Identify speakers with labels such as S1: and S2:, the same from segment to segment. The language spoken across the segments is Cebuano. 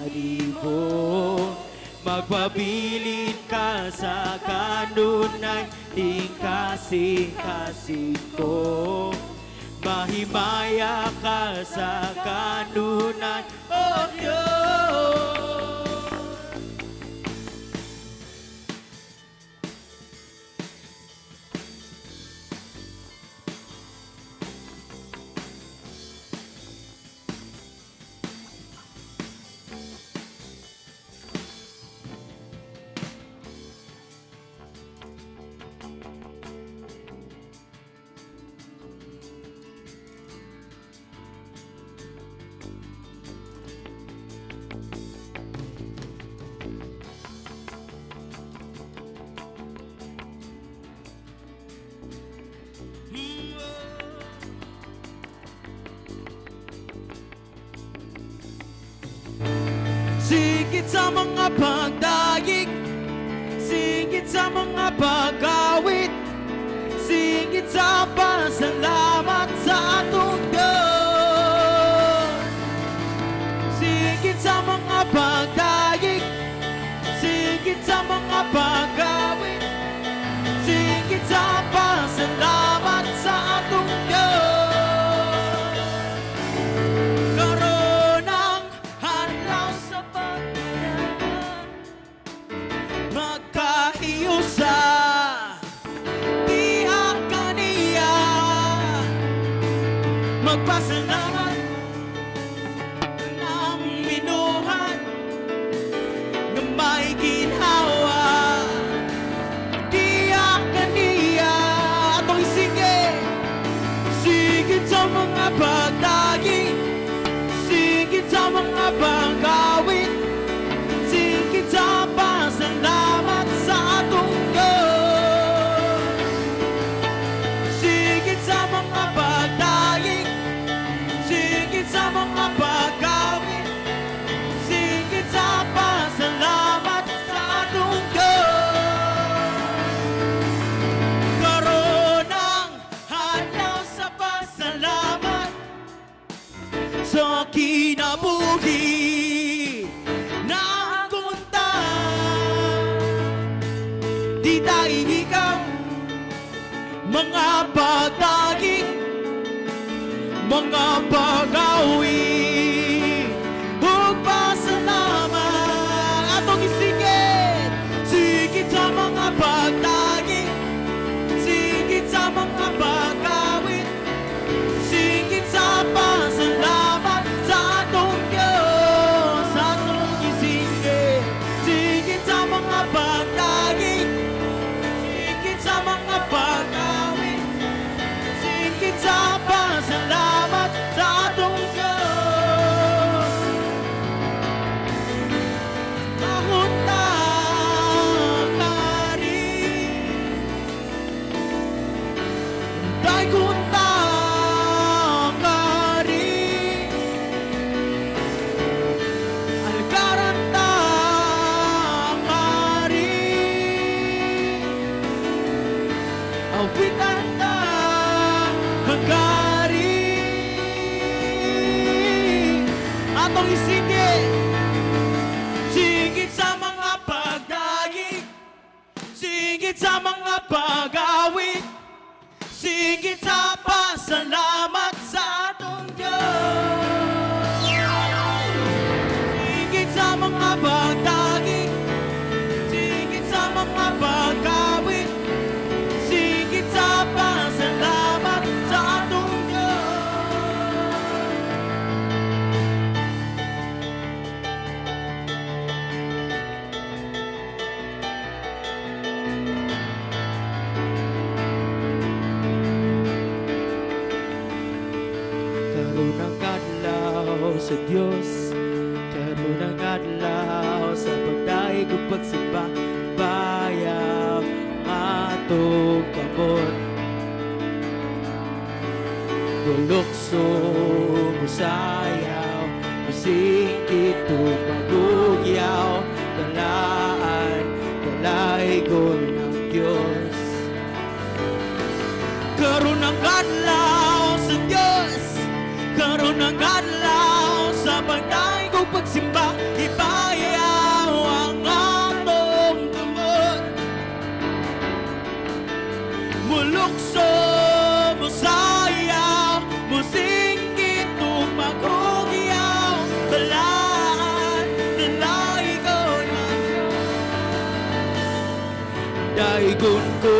S1: Kalibong. Magpabilin ka sa kanunay ning kasing-kasing ko. Mahimaya ka sa kanunay, O Diyos. Sigit sa mga pagdayig, sigit sa mga pagawit, sigit sa pasalamat sa atong Diyos. Sigit sa mga pagdayig, sigit sa mga pagawit, sigit sa pasalamat sa atong Diyos. Karon ang adlaw sa pagdayag, magkahiusa diha kaniya, magpasalamat ng minuhan nga may ginhawa diha kaniya. Atong isige, sigit sa mga pagdagi, sigit sa mga pagawit, sigit sa pasalamat sa atong Diyos. Sigit sa mga pagdayig, sigit sa mga pagawit, sigit sa pasalamat sa atong Diyos. Karon ang adlaw sa pasalamat sa kinabuhi na kunta. Di ta ihikaw mga pagdaging, mga pag-awit ug pasalamat. Atong isigit, sigit sa mga pagdaging, sigit sa mga pag-awit, sigit sa pasalamat sa atong Diyos. Atong isigit, sigit sa mga pagdaging, sigit sa mga pag-awit, sigit sa pasalamat sa atong Diyos. Mahunta kari, Day kunta kari, Algaranta kari, Awitan ta kari. Atong isige, sigit sa mga pagdagi, sigit sa mga pag-awit, sigit sa pasalamat sa atong Diyos. Sigit sa mga pagdagi, sigit sa mga pag-awit, sigit sa pasalamat sa atong Diyos. Karon ang adlaw sa Dios, karon ang adlaw sa pagdayeg ug pagsimba. Bayab atong kamot, Bulukso, musayaw, musingkit ug magugyaw, talaan, dalaygon ng Diyos. Karon ang adlaw sa Diyos, karon ang adlaw sa pagdayeg ug pagsimba. Balaan, dalaygon ng Daygon ko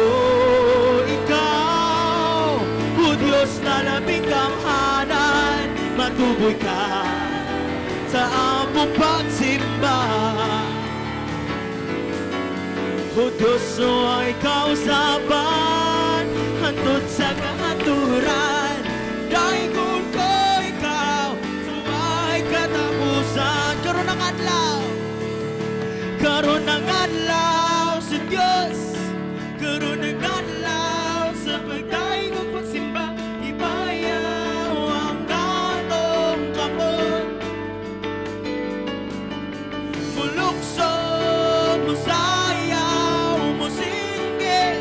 S1: ikaw, O Diyos na labing gamhanan. Matuboy ka sa among pagsimba. O Diyos, o ikaw saban hantod sa kahaturan. Daygon ko ikaw sa katapusan. Karon ang adlaw, karon ang adlaw sa Diyos, karon ang adlaw sa pagdayeg pagsimba. Ipayaw ang atong kamot. Mulukso, musayaw, musinggit.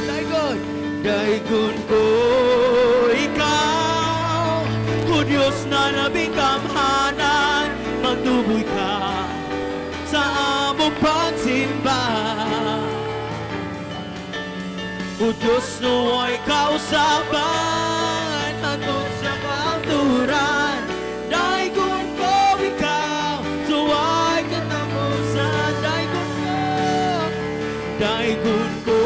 S1: Daygon, daygon ko ikaw, O Diyos na labing gamhanan. Magtuboy ka sa among pagsimba. O Diyos, nawa'y kausaban hantod sa kahaturan. Daygon ko ikaw sa katapusan. Daygon ko, daygon ko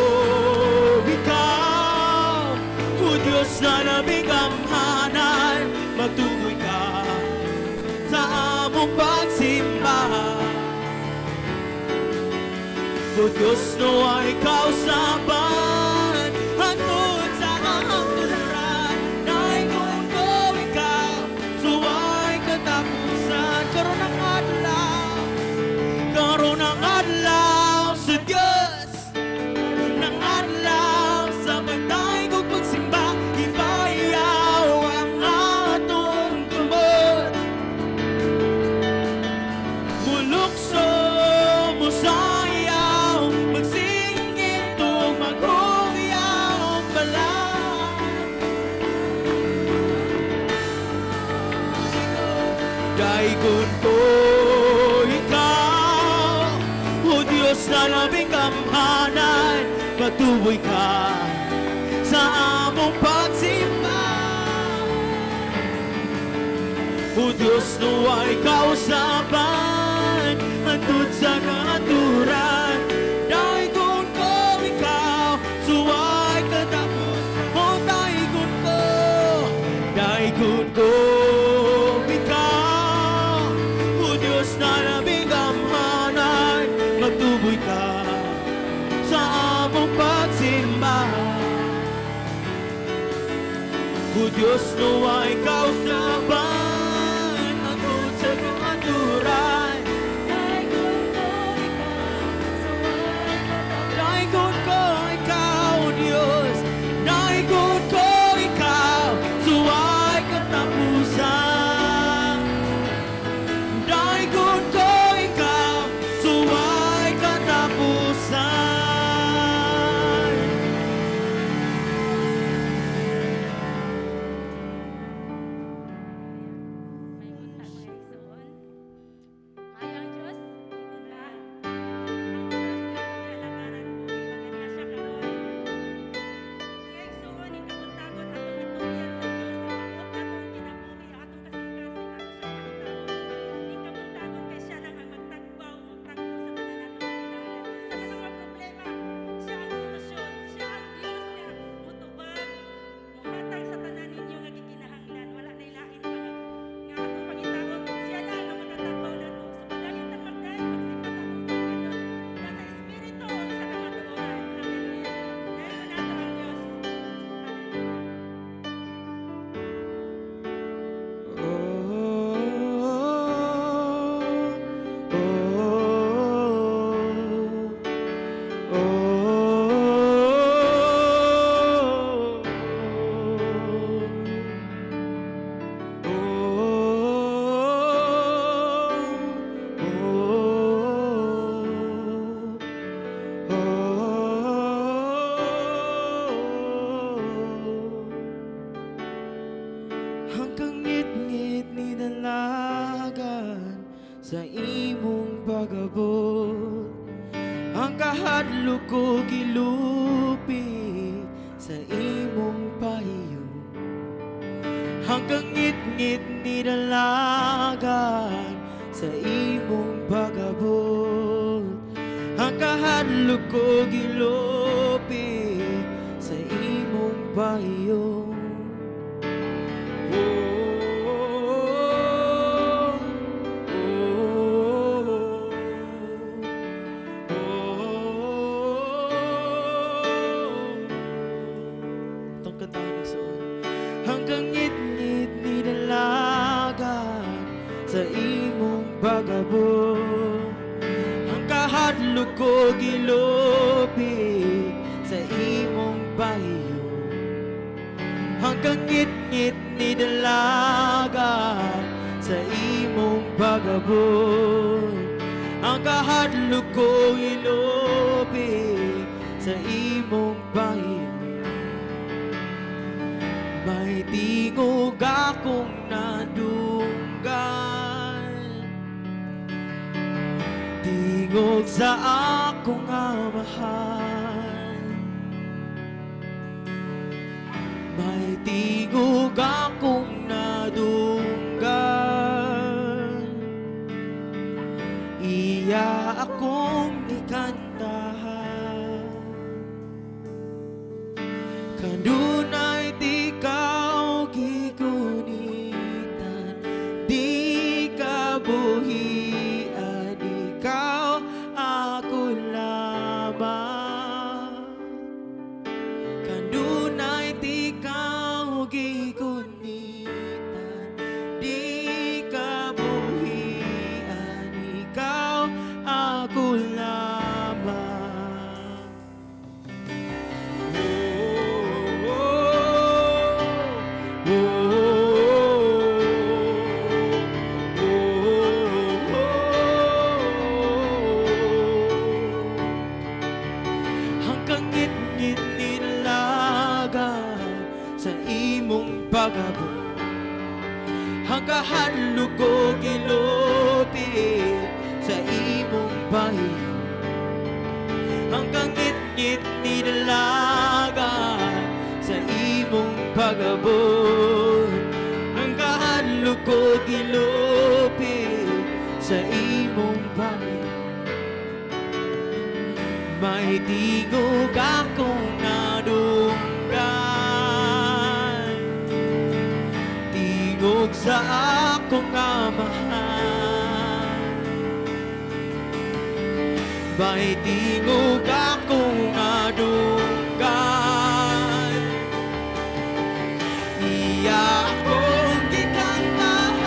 S1: ikaw, O Diyos na labing gamhanan. Magtuboy ka sa among pagsimba. O Diyos, nawa'y kausaban hantod sa kahaturan. Daygon ko ikaw suway katapusan. Karon ang adlaw, karon ang adlaw sa Diyos, ng adlaw sa pagdayeg ug pagsimba. Ipayaw ang atong kamot. Mulukso, musayaw, magsinggit ug maghugyaw balaan. Daygon ko ikaw, O Diyos na labing gamhanan. Patuloy ka sa among pagsimba. O Diyos, nawa'y kausaban hantod sa kahaturan. Daygon ko ikaw suway katapos. O daygon ko, daygon ko ikaw, O Diyos na labing gamhanan. Magtuboy ka sa among pagsimba. O Diyos, nawa'y kausaban hantod sa kahaturan.
S2: Daygon ko ikaw suway katapusan.
S1: Daygon ko ikaw, O Diyos. Daygon ko ikaw suway katapusan. Daygon ko ikaw suway katapusan.
S2: May unta, mga igsoon. Maayo ang Diyos, ba? Ang Diyos nga atong gialagaran buhi pa ganiha siya karon. Mga igsoon, ing kabuntagon atong itugyan sa Diyos ang tibuok natong kinabuhi, ang atong kasing-kasing, ato siyang pangitaon. Ing kabuntagon kay siya lang ang magtagbaw, magtagbo sa tanan natong kinahanglan. Sa kanang mga problema, siya ang solusyon. Siya ang Diyos nga mutubag, muhatag sa tanan ninyo nga gikinahanglan. Wala na lain pa nga atong pangitaon. Siya lang ang makatagbaw nato. So padayon tang magdayeg pagsimba sa atong buhi nga Diyos nga sa espiritu ug sa kamatuoran. Hallelujah. Dayon nato ang Diyos. Hallelujah.
S1: Oh. Ang kangitngit ni dalagan sa imong pag-abot, ang kahadlok ko gilupig sa ngitngit ni dalagan sa imong pag-abot. Ang kahadlok ko gilupig sa imong pahiyo. Oh. Itong kantahan, igsoon. Hanggang ngitngit ni dalagan sa imong pag-abot. Ang kahadlok ko gilupig sa imong pahiyo. Hanggang ngitngit ni dalagan sa imong pag-abot. Ang kahadlok ko gilupig sa imong pahiyo. May tingog akong nadunggan, tingog sa akong Amahan. May tingog akong nadunggan, iya akong gikantahan. Kanunay di ka gigunitan, di ka buhian, ikaw ako lamang. Kanunay di ka gigunitan, di ka buhian, ikaw ako lamang. Oh. Hanggang ngitngit ni dalagan sa imong pag-abot. Ang kahadlok ko gilupig sa imong pahiyo. Hanggang ngitngit ni dalagan sa imong pag-abot. Ang kahadlok ko gilupig sa imong pahiyo. May tingog akong nadunggan, tingog sa akong Amahan. May tingog akong nadunggan, iya akong gikantahan.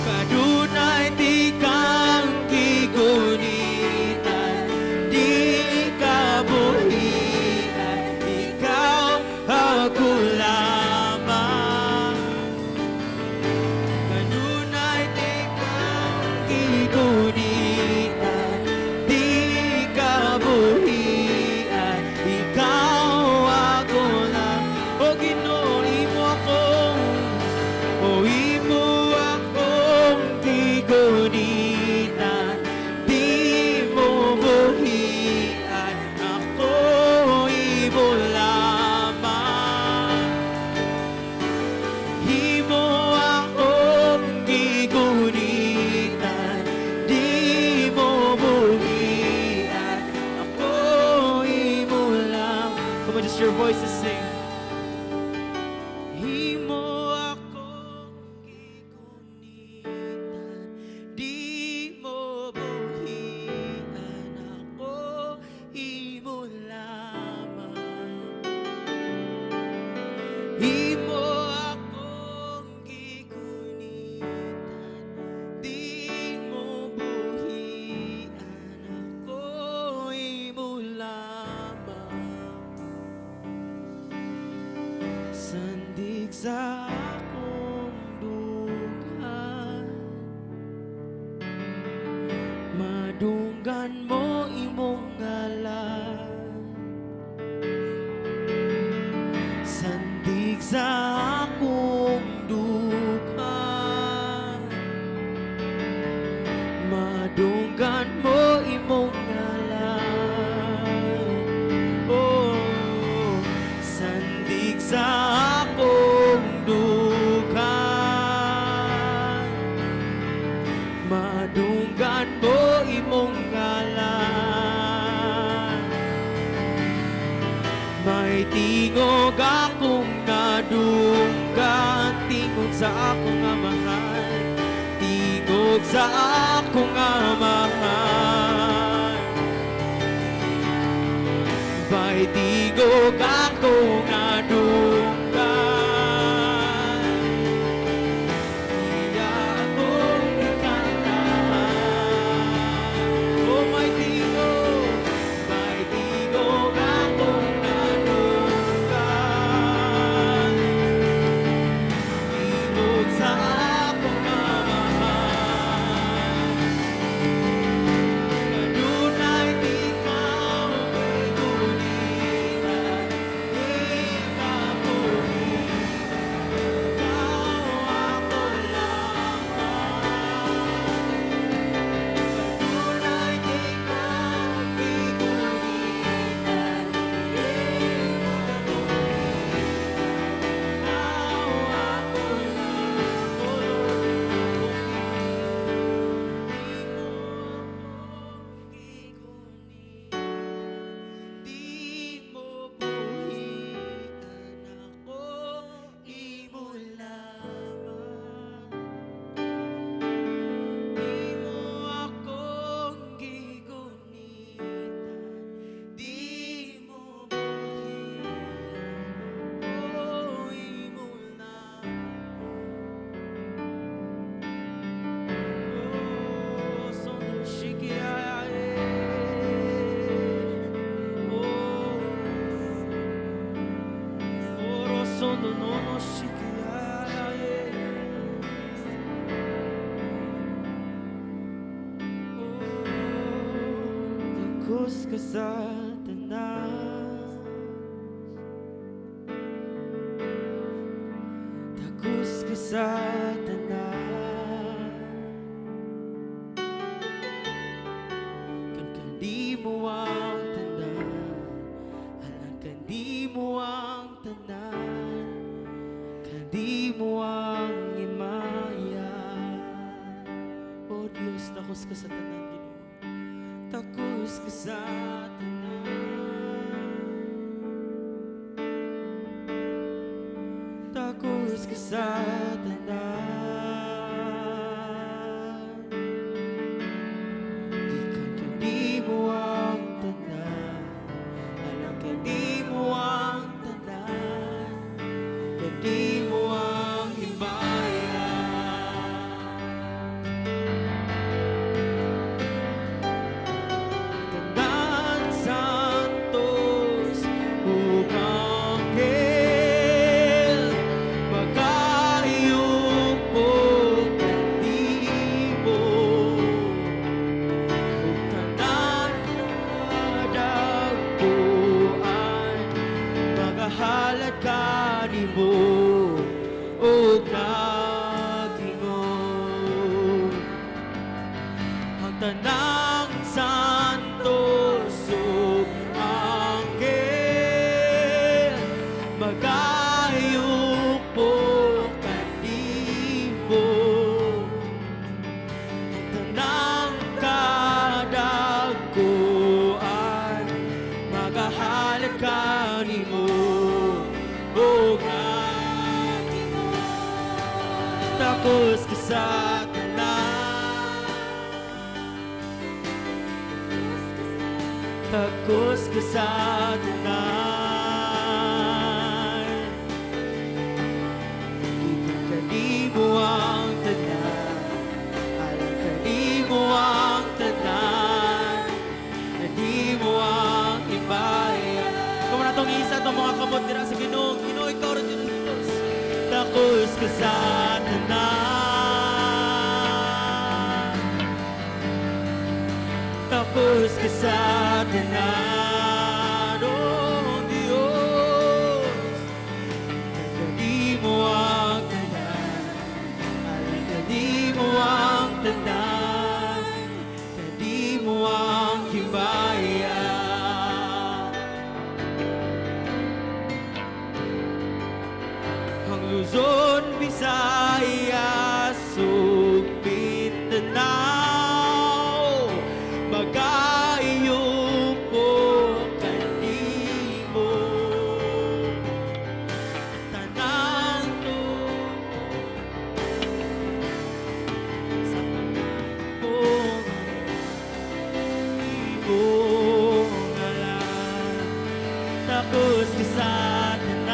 S1: Kanunay di kang gigunitan, di ka buhian, ikaw ako lamang. Kanunay di kang gigunitan, di ka buhian, ikaw ako lang. O Ginoo, imo akong, O imo akong gigunitan, di mo buhian, ako imo lamang. Imo akong gigunitan, di mo buhian, ako imo lang. Come on, just your voices sing. Imo akong gigunitan, di mo buhian, ako imo lamang. Imo akong gigunitan, di mo buhian, ako imo lamang. May tingog akong nadunggan, tingog sa akong Amahan, tingog sa akong Amahan. May tingog akong nadunggan, iya akong gikantahan. Oh, may tingog akong nadunggan, tingog sa akong Amahan. Kanunay ikaw gigunitan, di ka buhian, ikaw ako lamang. Kanunay ikaw gigunitan, di ka buhian, ikaw ako lamang. Oh Lord, akong gigunitan, di mo buhian, ako imo lamang. Di mo akong gigunitan, di mo buhian, ako imo lamang. Oh, sono shiki ay. Oh, oro sono no no shiki ay. Oh, takos ka sa tanan. Takos ka sa tanan. Kan kanimo ang tanan, alang kanimo ang tanan, kanimo ang himaya. O Diyos, takos ka sa tanan, Ginoo. Takos ka sa tanan. Takos ka sa tanan. Gikan kanimo ang tanan, alang kanimo ang tanan, kanimo ang himaya. Tanan santos ug anghel magayugpo kanimo, ug tanan kadagkuan magahalad kanimo ug naghingon. Ang tanang santos ug anghel magayugpo kanimo, ang tanang kadagkuan magahalad kanimo ug naghingon. Takos ka sa tanan. Takos ka sa tanan. Gikan kanimo ang tanan, alang kanimo ang tanan, kanimo ang himaya. Kamo na itong isa itong mga kamot dira sa Ginoo. Ginoo, ikaw rin yun ang Diyos. Takos ka sa tanan. Takos ka sa tanan, oh Diyos. Kanimo ang tanan, alang kanimo ang tanan, kanimo ang himaya. Ang Luzon, Visayas ug Mindanao magayugpo kanimo. Takos ka sa tanan.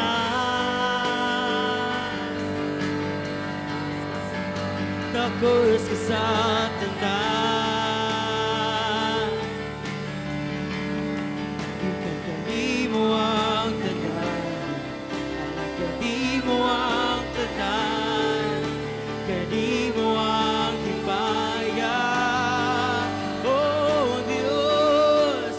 S1: Takos ka sa tanan. Gikan kanimo ang tanan. Alagad kanimo ang tanan. Kanimo ang himaya. Oh Dios,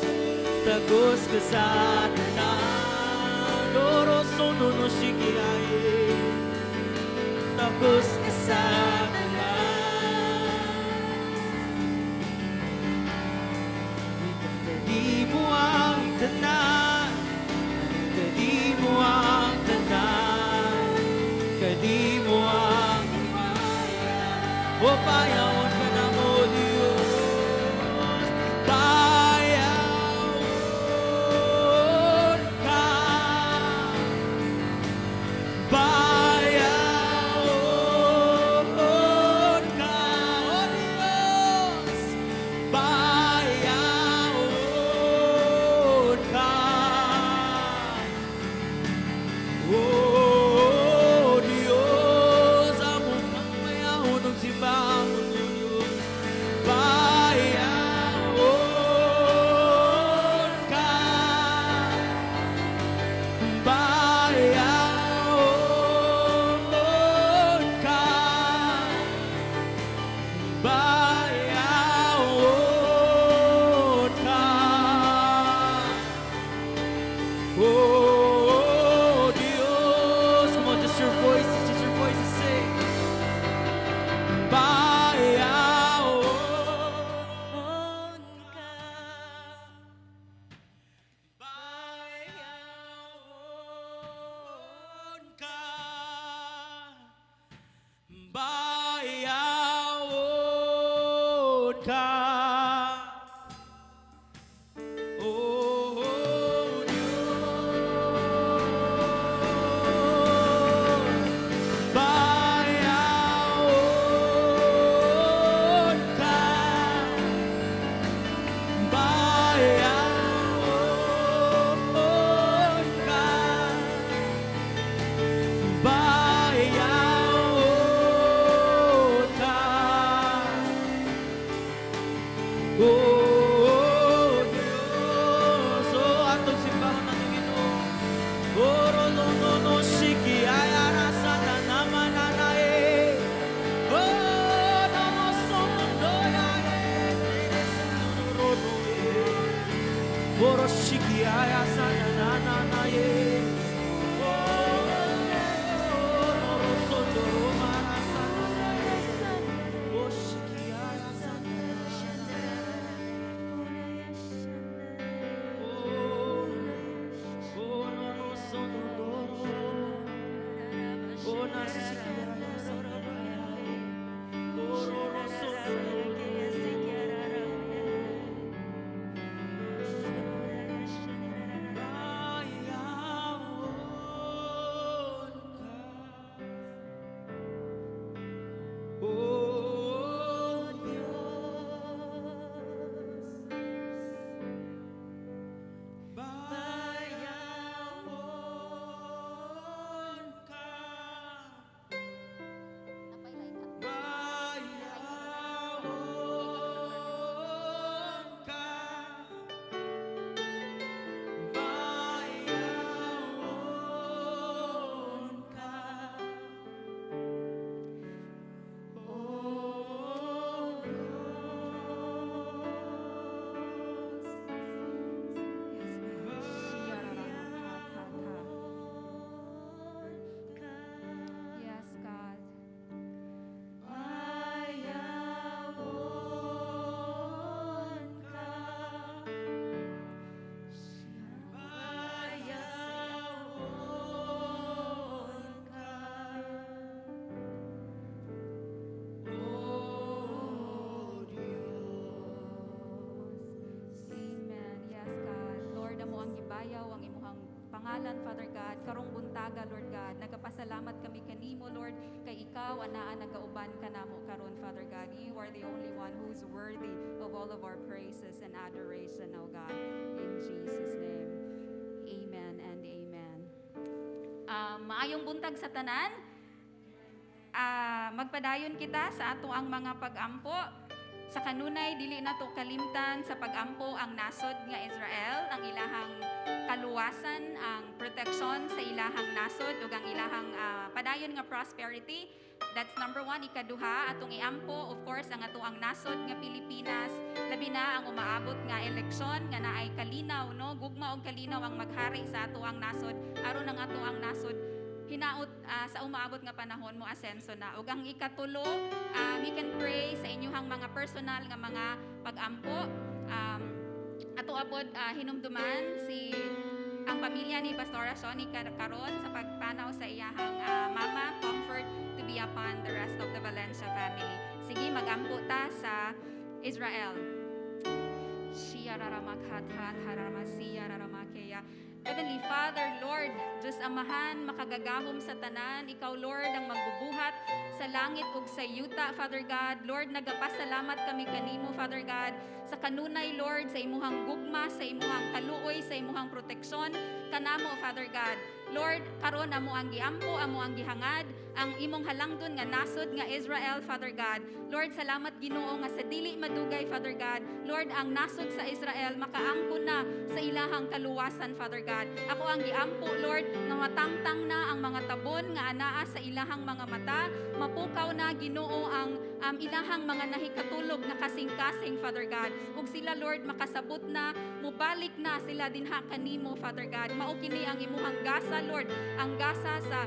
S1: takos ka sa tanan. Oro sono no shikiaye. Takos ka sa tanan. Gikan kanimo ang tanan. Kanimo ang tanan. Kanimo ang himaya. O bayawon ka namo, Diyos. Bayawon ka. Bayawon ka, O Diyos. Bayawon ka. Oh Diyos, among bayawon ug simbahon, Diyos. Bayawon ka. Bayawon ka. Bayawon ka. Oh Dios, come on, just your voices sing. Bayawon
S2: ka.
S1: Bayawon ka. Bayawon ka. Oh Dios, bayawon ka. Bayawon ka. Bayawon ka. Oh Dios, oh atong simbahon ang Ginoo. Oro no no no shiki ayara sana namananae. Oh no no so no ya no no Oro shiki aya sana na na na ye. Oh no no so no mara sana na ye. Oh shiki aya sana na. Oh, oh no no so no no ro. Oh na shiki aya sana na ye. Oh ro ro so no no no. Bayawon ka. Oh Diyos, bayawon ka. Bayawon ka. Bayawon ka. Oh Diyos.
S3: Yes, God. Yes, God.
S2: Bayawon ka. Bayawon ka.
S1: Oh Diyos.
S3: Amen. Yes, God. Lord, amo ang gibayaw ang imuhang pangalan, Father God. Karong buntaga, Lord God. Nagapasalamat kami kanimo, Lord, kay ikaw anaa nagauban kanamo karon, Father God. You are the only one who is worthy of all of our praises and adoration, O God. In Jesus' name. Amen. Maayong buntag sa tanan. Magpadayon kita sa ato ang mga pagampo. Sa kanunay, dili nato kalimtan sa pagampo ang nasod nga Israel, ang ilahang kaluwasan, ang protection sa ilahang nasod ug ang ilahang padayon nga prosperity. That's number one. Ikaduha, atong iampo, of course, ang ato ang nasod nga Pilipinas, labi na ang umaabot nga eleksyon nga naay kalinaw, no? Gugma og kalinaw ang maghari sa ato ang nasod, aron ang ato ang nasod hinaot sa umaabot nga panahon mo asenso na. Ug ang ikatulo, we can pray sa inyuhang mga personal nga mga pagampo. Ato apod hinumduman si ang pamilya ni Pastora Shoni karon sa pagpanaw sa iyahang mama. Comfort to be upon the rest of the Valencia family. Sige, magampo ta sa Israel. Shiyararamakhathat hararamasiya. Heavenly Father, Lord, Diyos Amahan, makagagahom sa tanan, Ikaw, Lord, ang magbubuhat sa langit ug sa yuta, Father God. Lord, nagapasalamat kami kanimo, Father God, sa kanunay, Lord, sa imuhang gugma, sa imuhang kaluoy, sa imuhang proteksyon kanamo, Father God. Lord, karon amo ang giampo, amo ang gihangad, ang imong halangdon nga nasod nga Israel, Father God. Lord, salamat, Ginoo, nga sa dili madugay, Father God. Lord, ang nasod sa Israel makaangkon na sa ilahang kaluwasan, Father God. Ako ang giampo, Lord, nga matangtang na ang mga tabon nga anaa sa ilahang mga mata, mapukaw na, Ginoo, ang ilahang mga nahikatulog nga kasing-kasing, Father God. Ug sila, Lord, makasabot na, mubalik na sila dinha kanimo, Father God. Mao kini ang imuhang gasa, Lord, ang gasa sa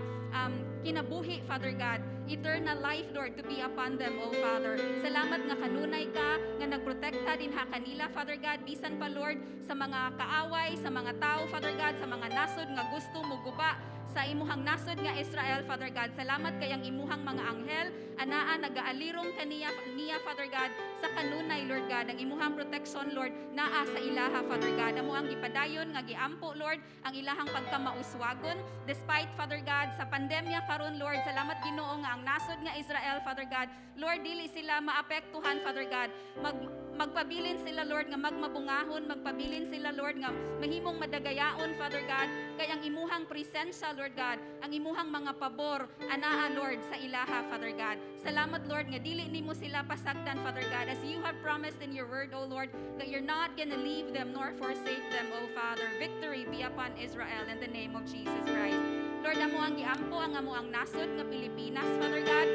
S3: kinabuhi, Father God. Eternal life, Lord, to be upon them, O Father. Salamat nga kanunay ka, nga nagprotekta dinha kanila, Father God. Bisan pa, Lord, sa mga kaaway, sa mga tao, Father God, sa mga nasod nga gusto muguba sa imuhang nasod nga Israel, Father God. Salamat kay ang imuhang mga anghel, anaa nagaalirong kaniya niya, Father God, sa kanunay, Lord God. Ang imuhang protection, Lord, naa sa ilaha, Father God. Amo ang gipadayon nga giampo, Lord, ang ilahang pagkamauswagon despite, Father God, sa pandemya karon, Lord. Salamat, Ginoo, nga ang nasod nga Israel, Father God, Lord, dili sila maapektuhan, Father God. Magpabilin sila, Lord, nga magmabungahon, magpabilin sila, Lord, nga mahimong madagayaon, Father God, kay ang imuhang presensya, Lord God, ang imuhang mga pabor, anaa, Lord, sa ilaha, Father God. Salamat, Lord, nga dili nimo sila pasagdan, Father God, as you have promised in your word, O Lord, that you're not gonna leave them nor forsake them, O Father. Victory be upon Israel in the name of Jesus Christ. Lord, amo ang giampo ang amo ang nasod nga Pilipinas, Father God.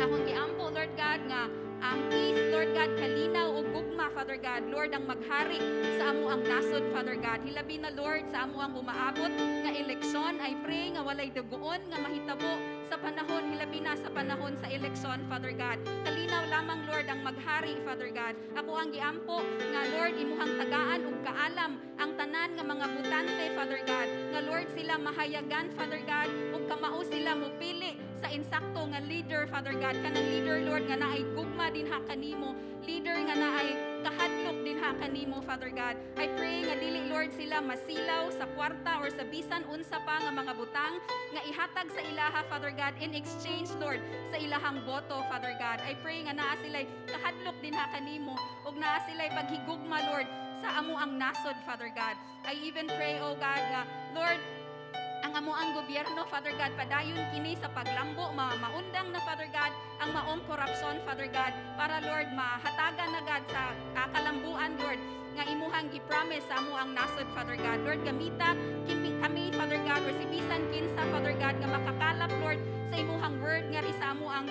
S3: Akong giampo, Lord God, nga ang peace, Lord God, kalinaw ug gugma, Father God. Lord, ang maghari sa amo ang nasod, Father God. Hilabi na, Lord, sa amo ang umaabot nga eleksyon. I pray nga walay dugoon nga mahitabo sa panahon, hilabi na sa panahon sa eleksyon, Father God. Kalinaw lamang, Lord, ang maghari, Father God. Ako ang giampo nga, Lord, imuhang tagaan ug kaalam ang tanan nga mga botante, Father God. Nga, Lord, sila mahayagan, Father God, ug kamao sila mupili sa insakto nga leader, Father God. Kanang leader, Lord, nga naay gugma dinha kanimo. Leader nga naay kahadlok dinha kanimo, Father God. I pray nga dili, Lord, sila masilaw sa kwarta or sa bisan unsa pa nga mga butang nga ihatag sa ilaha, Father God, in exchange, Lord, sa ilahang boto, Father God. I pray nga naa sila'y kahadlok dinha kanimo ug naa sila'y paghigugma, Lord, sa amo ang nasod, Father God. I even pray, oh God, nga, Lord, ang amo ang gobyerno, Father God, padayon kini sa paglambo, maundang na, Father God, ang maong korupsyon, Father God, para, Lord, mahatagan na, God, sa kalambuan, Lord, nga imuhang gi-promise sa amo ang nasod, Father God. Lord, gamita kami, Father God, or si bisan kinsa, Father God, nga makakalap, Lord, sa imuhang word nga ri sa amo ang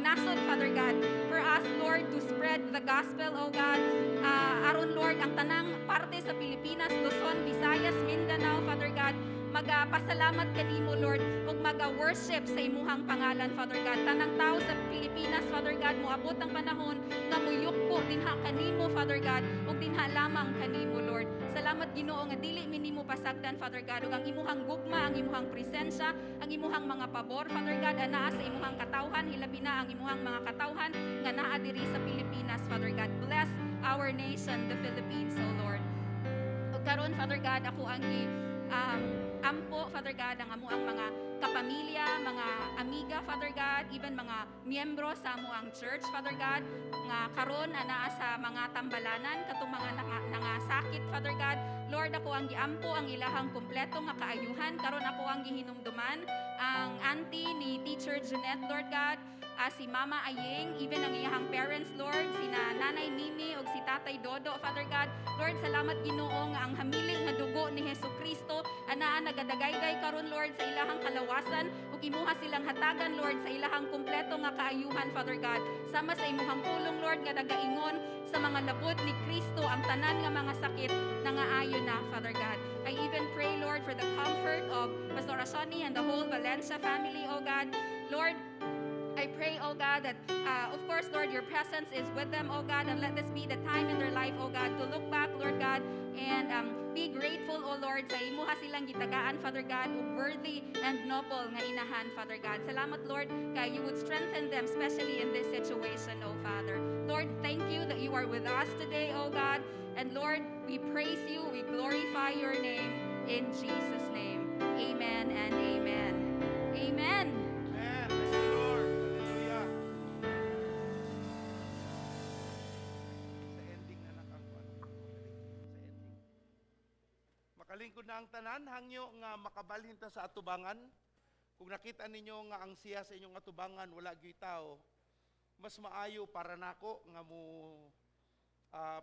S3: nasod, Father God, for us, Lord, to spread the gospel, oh God, aron, Lord, ang tanang parte sa Pilipinas, Luzon, Visayas, Mindanao, Father God, magapasalamat kanimo, Lord, ug maga-worship sa imuhang pangalan, Father God. Tanang tao sa Pilipinas, Father God, moabot ang panahon nga muyukbo dinha kanimo, Father God, ug dinha lamang kanimo, Lord. Salamat, Ginoo, nga dili mi nimo pasagdan, Father God, ug ang imuhang gugma, ang imuhang presensya, ang imuhang mga pabor, Father God, anaa sa imuhang katawhan, hilabi na ang imuhang mga katawhan nga naa diri sa Pilipinas, Father God. Bless our nation, the Philippines, O Lord. Ug karon, Father God, ako ang gi ampo, Father God, ang amo ang mga kapamilya, mga amiga, Father God, even mga miyembro sa amo ang church, Father God, nga karon anaa sa mga tambalanan, katong mga nangasakit, Father God. Lord, ako ang giampo ang ilahang kumpleto nga kaayuhan. Karon ako ang gihinumduman ang auntie ni Teacher Jeanette, Lord God, si Mama Aying, even ang iyahang parents, Lord, sina Nanay Mimi ug si Tatay Dodo, Father God. Lord, salamat, Ginoo, nga ang hamili nga dugo ni Hesus Kristo anaa nagadagayday karon, Lord, sa ilahang kalawasan ug imuha silang hatagan, Lord, sa ilahang kumpleto nga kaayuhan, Father God. Sama sa imuhang pulong, Lord, nga nagaingon sa mga labod ni Kristo ang tanan nga mga sakit nangaayo na, Father God. I even pray, Lord, for the comfort of Pastor Asani and the whole Valencia family, oh God. Lord, I pray, oh God, that, of course, Lord, your presence is with them, oh God, and let this be the time in their life, oh God, to look back, Lord God, and be grateful, oh Lord, sa imuha silang gitagaan, Father God, ug worthy and noble nga inahan, Father God. Salamat, Lord, kay you would strengthen them, especially in this situation, oh Father. Lord, thank you that you are with us today, oh God. And Lord, we praise you, we glorify your name in Jesus' name. Amen and amen. Amen.
S4: Amen. Thank you, Lord. Hallelujah. Sa ending na ang sa ending. Makalingkod na ang tanan, hangyo nga makabalhin ta sa atubangan. Kung nakita ninyo nga ang siya sa inyong atubangan wala gyud tao, mas maayo para nako nga mo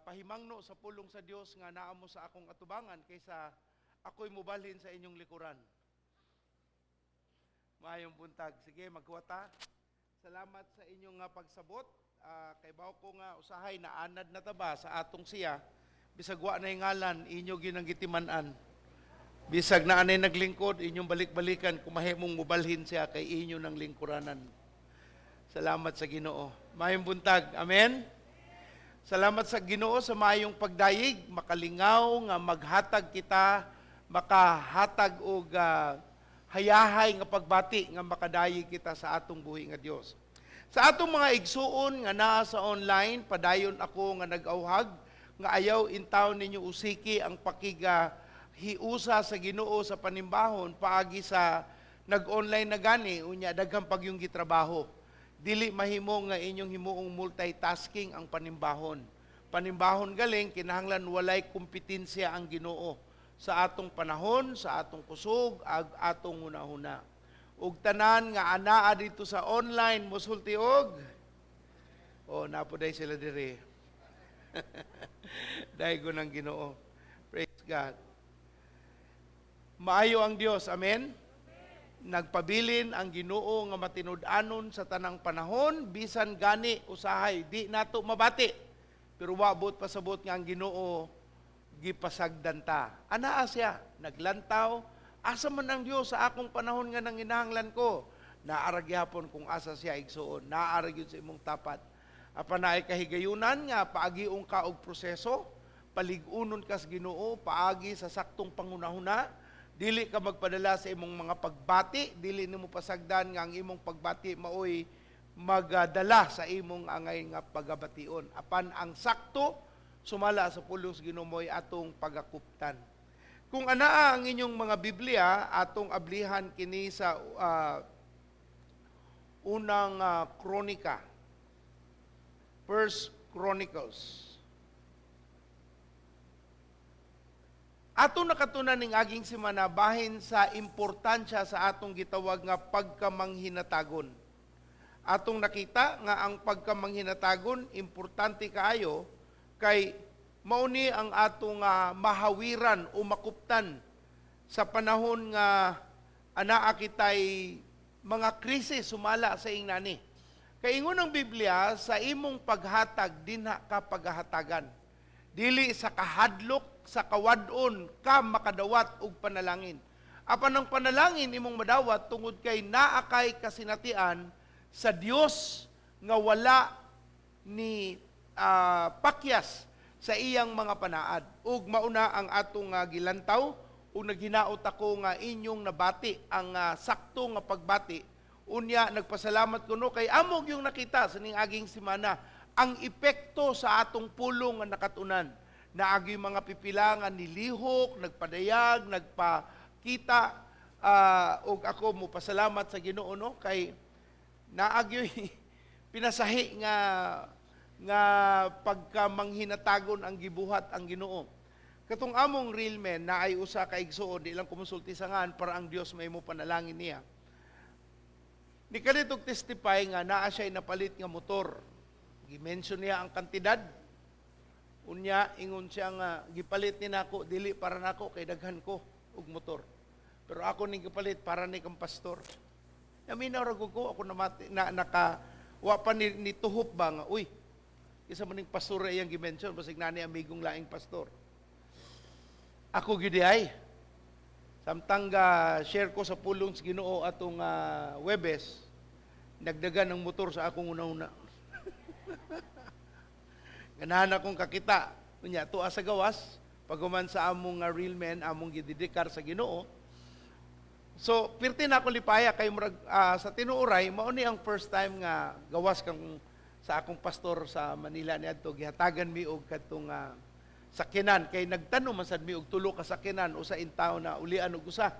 S4: pahimangno sa pulong sa Dios nga naa mo sa akong atubangan kaysa ako'y mubalhin sa inyong likuran. Maayong buntag. Sige, magkuwata. Salamat sa inyong nga pagsabot. Kay baw ko nga usahay naanad na ta ba sa atong siya. Bisag wa na ngalan, inyo ginang gitiman-an. Bisag naa nay naglingkod, inyong balik-balikan kung mahimong mubalhin siya kay inyo ng lingkuranan. Salamat sa Ginoo. Maayong buntag. Amen. Salamat sa Ginoo sa maayong pagdayeg, makalingaw nga maghatag kita, makahatag og hayahay nga pagbati nga makadayeg kita sa atong buhi nga Dios. Sa atong mga igsuon nga naa sa online, padayon ako nga nag-auhag nga ayaw intaw ninyo usiki ang pakiga hiusa sa Ginoo sa panimbahon paagi sa nag-online na gani, unya daghan pag yung gitrabaho. Dili mahimo nga inyong himuong multitasking ang panimbahon. Panimbahon galing kinahanglan walay kompetensya ang Ginoo sa atong panahon, sa atong kusog, ag atong hunahuna. Ug tanan nga anaa dito sa online mosulti og oh, napo day sila diri. Daygon ang Ginoo. Praise God. Maayo ang Dios. Amen. Nagpabilin ang Ginoo nga matinud-anon sa tanang panahon, bisan gani usahay di nato mabati. Pero wa buot pasabot nga ang Ginoo gipasagdan ta. Anaa siya, naglantaw, asa man ang Dios sa akong panahon nga nanginahanglan ko? Naara gihapon kung asa siya, igsuon, naara gyud sa imong tapat. Apan naay kahigayunan nga paagiong ka og proseso, palig-unon kas Ginoo paagi sa saktong pangunahuna, dili ka magpadala sa imong mga pagbati, dili nimo pasagdan nga ang imong pagbati maoy magadala sa imong angay nga pagabation. Apan ang sakto sumala sa pulong sa Ginoo mo'y atong pagakuptan. Kung anaa ang inyong mga Biblia, atong ablihan kini sa unang Kronika. First Chronicles. Ato nakatunan ning aging semana bahin sa importansya sa atong gitawag nga pagkamanghinatagon. Atong nakita nga ang pagkamanghinatagon importante kaayo kay mauni ang atong mahawiran o makuptan sa panahon nga anaa kitay mga krisis sumala sa ingnani. Kay ingon ang Biblia, sa imong paghatag dinha ka paghahatagan. Dili sa kahadlok, sa kawadon ka makadawat og panalangin. Apan ang panalangin imong madawat tungod kay naa kay kasinatian sa Dios nga wala ni pakyas sa iyang mga panaad. Ug mauna ang atong gilantaw ug naghinaot ako nga inyong nabati ang sakto nga pagbati. Unya nagpasalamat kuno kay amog yung nakita sa ning aging semana ang epekto sa atong pulong nga nakatunan. Naagi mga pipila nga nilihok, nagpadayag, nagpakita, ug ako mopasalamat sa Ginoo no kay naagyoy pinasahi nga nga pagkamanghinatagon ang gibuhat ang Ginoo. Katong among real men na ay usa ka igsuon, di lang kumonsulti sa ngan para ang Dios may mo panalangin niya. Ni kalit og testify nga naa siya napalit nga motor. Gi-mention niya ang kantidad. Unya ingon siya nga gipalit ni nako, dili para nako kay daghan ko og motor. Pero ako ning gipalit para ni kang pastor. Naminaw ra ko, ako namati, na naka wa pa ni tuhop ba nga, uy, isa man ning pastor iyang gi-mention, basig nani amigong laing pastor. Ako gyud ay. Samtang ga share ko sa pulong sa Ginoo atong Webes, nagdagan ng motor sa akong una-una. Ganahan akong kakita. Unya, tuwa sa gawas, paghuman sa among real men, among gidedikar sa Ginoo. So, pirti na ako lipaya kay murag sa tinuoray, mao ni ang first time nga gawas kang sa akong pastor sa Manila niadto, gihatagan mi og kadtong sakyanan kay nagtanom man sad mi og tulo ka sakyanan, usa in town na ulian og usa.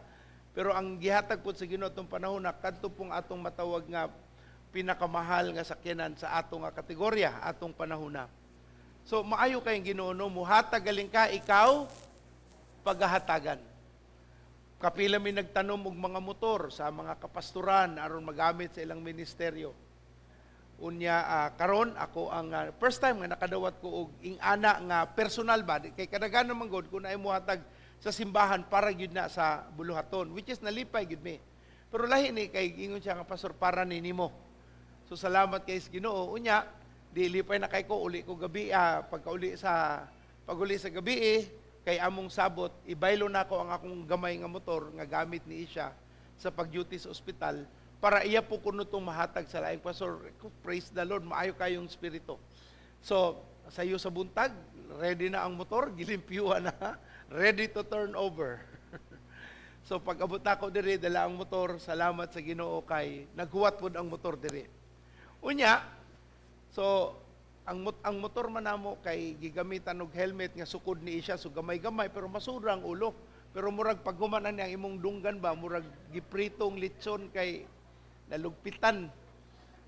S4: Pero ang gihatag pud sa Ginoo atong panahon na kadto pong atong matawag nga pinakamahal nga sakyanan sa atong nga kategorya atong panahon na. So maayo kay Ginoo, no, muhatag galing ka, ikaw paghahatagan. Kapila mi nagtanom og mga motor sa mga kapastoran aron magamit sa ilang ministeryo. Unya karon ako ang first time nga nakadawat ko og ing-ana nga personal ba, kay kadaghanan man gud kung naay mohatag sa simbahan para gyud na sa buluhaton, which is nalipay gyud mi. Pero lahi ni kay ingon siya nga, "Pastor, para ni nimo." So salamat kay sa Ginoo. Unya di lipay na kay ko, uli ko gabi, paguli sa gabi eh, kay among sabot, ibaylo nako ang akong gamay nga motor nga gamit ni Isha sa pag-duty sa ospital para iya po kuno tong mahatag sa laing pastor. Praise the Lord, maayo kayong spirito. So, sayo sa buntag, ready na ang motor, gilimpyuhan na, ready to turn over. So pag abot nako diri, dala ang motor, salamat sa Ginoo kay naghuwat pod ang motor diri. Unya, so ang motor man namo kay gigamitan og helmet nga sukod ni siya, so gamay-gamay pero masura ang ulo. Pero murag paghuman na niya ang imong dunggan ba, murag gipritong litson kay nalugpitan.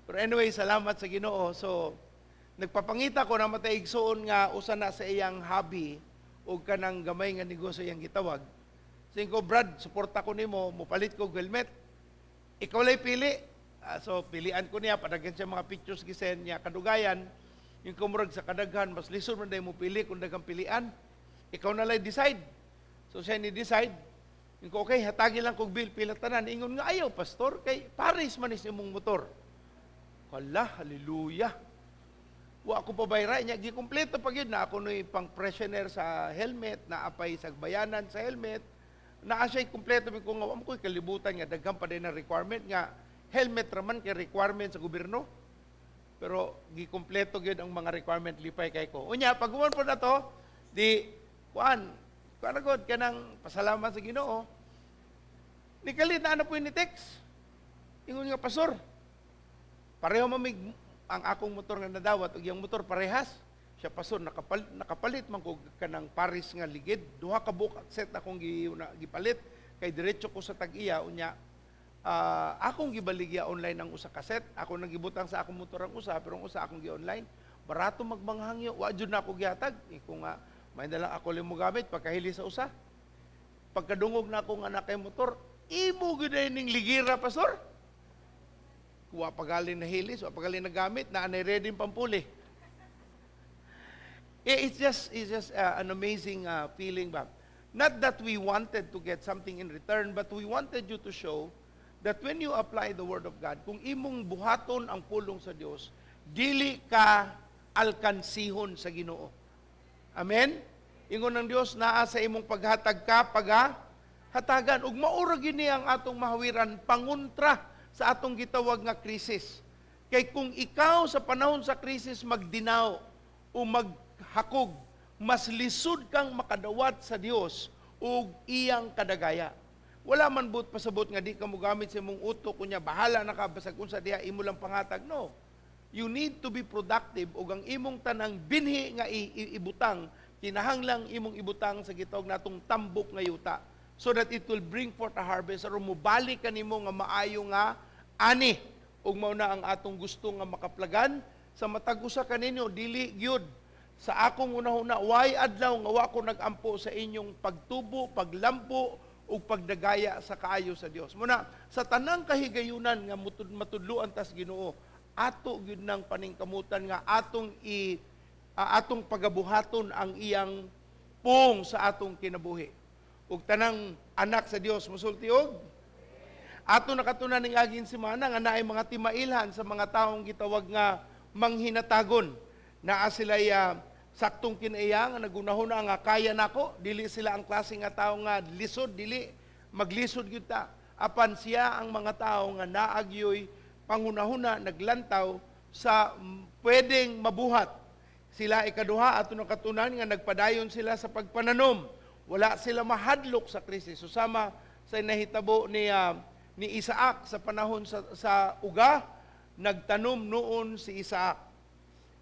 S4: Pero anyway, salamat sa Ginoo. So nagpapangita ko na matay igsuon nga usa na sa iyang hobby og kanang gamay nga negosyo iyang gitawag. Singko, "Brad, suporta ko nimo, mopalit ko og helmet. Ikaw lay pili." Ah, so pilian ko niya, padaghan siya mga pictures gisen niya kadugayan. Yung kumurag sa kadaghan, mas lisod man day mo pili kung daghang pilian. "Ikaw na lay decide." So siya ni decide. Yung ko, "Okay, hatagi lang kog bill, pila tanan." Ingon nga, "Ayaw, pastor, kay pares man is imong motor." Kala, hallelujah. Wa ko pabayra niya, gikumpleto pa gyud na ako noy pang freshener sa helmet, na apay sagbayanan sa helmet. Naa siya kumpleto mi ko nga wa mo ko'y kalibutan nga daghan pa din na requirement nga helmet raman kay requirement sa gobyerno. Pero gikumpleto gyud ang mga requirement, lipay kay ko. Unya pag human po na to, di kuan, kuan na gud kanang pasalamat sa Ginoo. Nikalit na ano po ni text. Ingon nga, "Pastor, pareho mamig ang akong motor nga nadawat ug iyang motor parehas." Siya, "Pastor, nakapalit man ko kanang pares nga ligid. Duha ka buok set akong gipalit kay diretso ko sa tag-iya, unya akong gibaligya online ang usa ka set. Ako nang gibutang sa akong motor ang usa, pero ang usa akong gi-online. Barato magmanghangyo, wa jud na ako gihatag." Iko nga, "May na lang ako lang mo gamit pagkahili sa usa." Pagkadungog na ako nga na kay motor, "Imo gyud ay ning ligira, pastor. Wa pa galing nahilis, wa pa galing nagamit, na anay ready pampuli." Eh, it's just an amazing feeling ba. Not that we wanted to get something in return, but we wanted you to show that when you apply the Word of God, kung imong buhaton ang pulong sa Dios, dili ka alkansihon sa Ginoo. Amen? Ingon ng Dios, naa sa imong paghatag ka paga hatagan ug maura gini ang atong mahawiran panguntra sa atong gitawag nga krisis. Kay kung ikaw sa panahon sa krisis magdinaw o maghakog, mas lisod kang makadawat sa Dios ug iyang kadagaya. Wala man but pasabot nga di ka mogamit sa imong utok, kunya bahala na ka basag unsa diha imo lang pangatag, no. You need to be productive ug ang imong tanang binhi nga ibutang, kinahanglang imong ibutang sa gitawag natong tambok nga yuta so that it will bring forth a harvest aron mobalik kanimo nga maayo nga ani. Ug mao na ang atong gusto nga makaplagan sa matag usa kaninyo, dili gyud Sa akong unahuna, way adlaw nga wa ko nagampo sa inyong pagtubo, paglambo ug pagdagaya sa kaayo sa Dios. Muna sa tanang kahigayunan nga matudloan tas Ginoo, ato gyud nang paningkamutan nga atong pagabuhaton ang iyang pung sa atong kinabuhi. Ug tanang anak sa Dios musulti og ato nakatunan ning aging semana nga naay mga timailhan sa mga taong gitawag nga manghinatagon. Naa sila saktong kinaiya nga nagunahuna nga kaya nako, dili sila ang klase nga tawo nga lisod, dili maglisod gyud ta. Apan siya ang mga tawo nga naagyoy panghunahuna naglantaw sa pwedeng mabuhat. Sila ikaduha, ato nakatunan nga nagpadayon sila sa pagpananom. Wala sila mahadlok sa krisis. So sama sa nahitabo ni Isaac sa panahon sa uga, nagtanom noon si Isaac.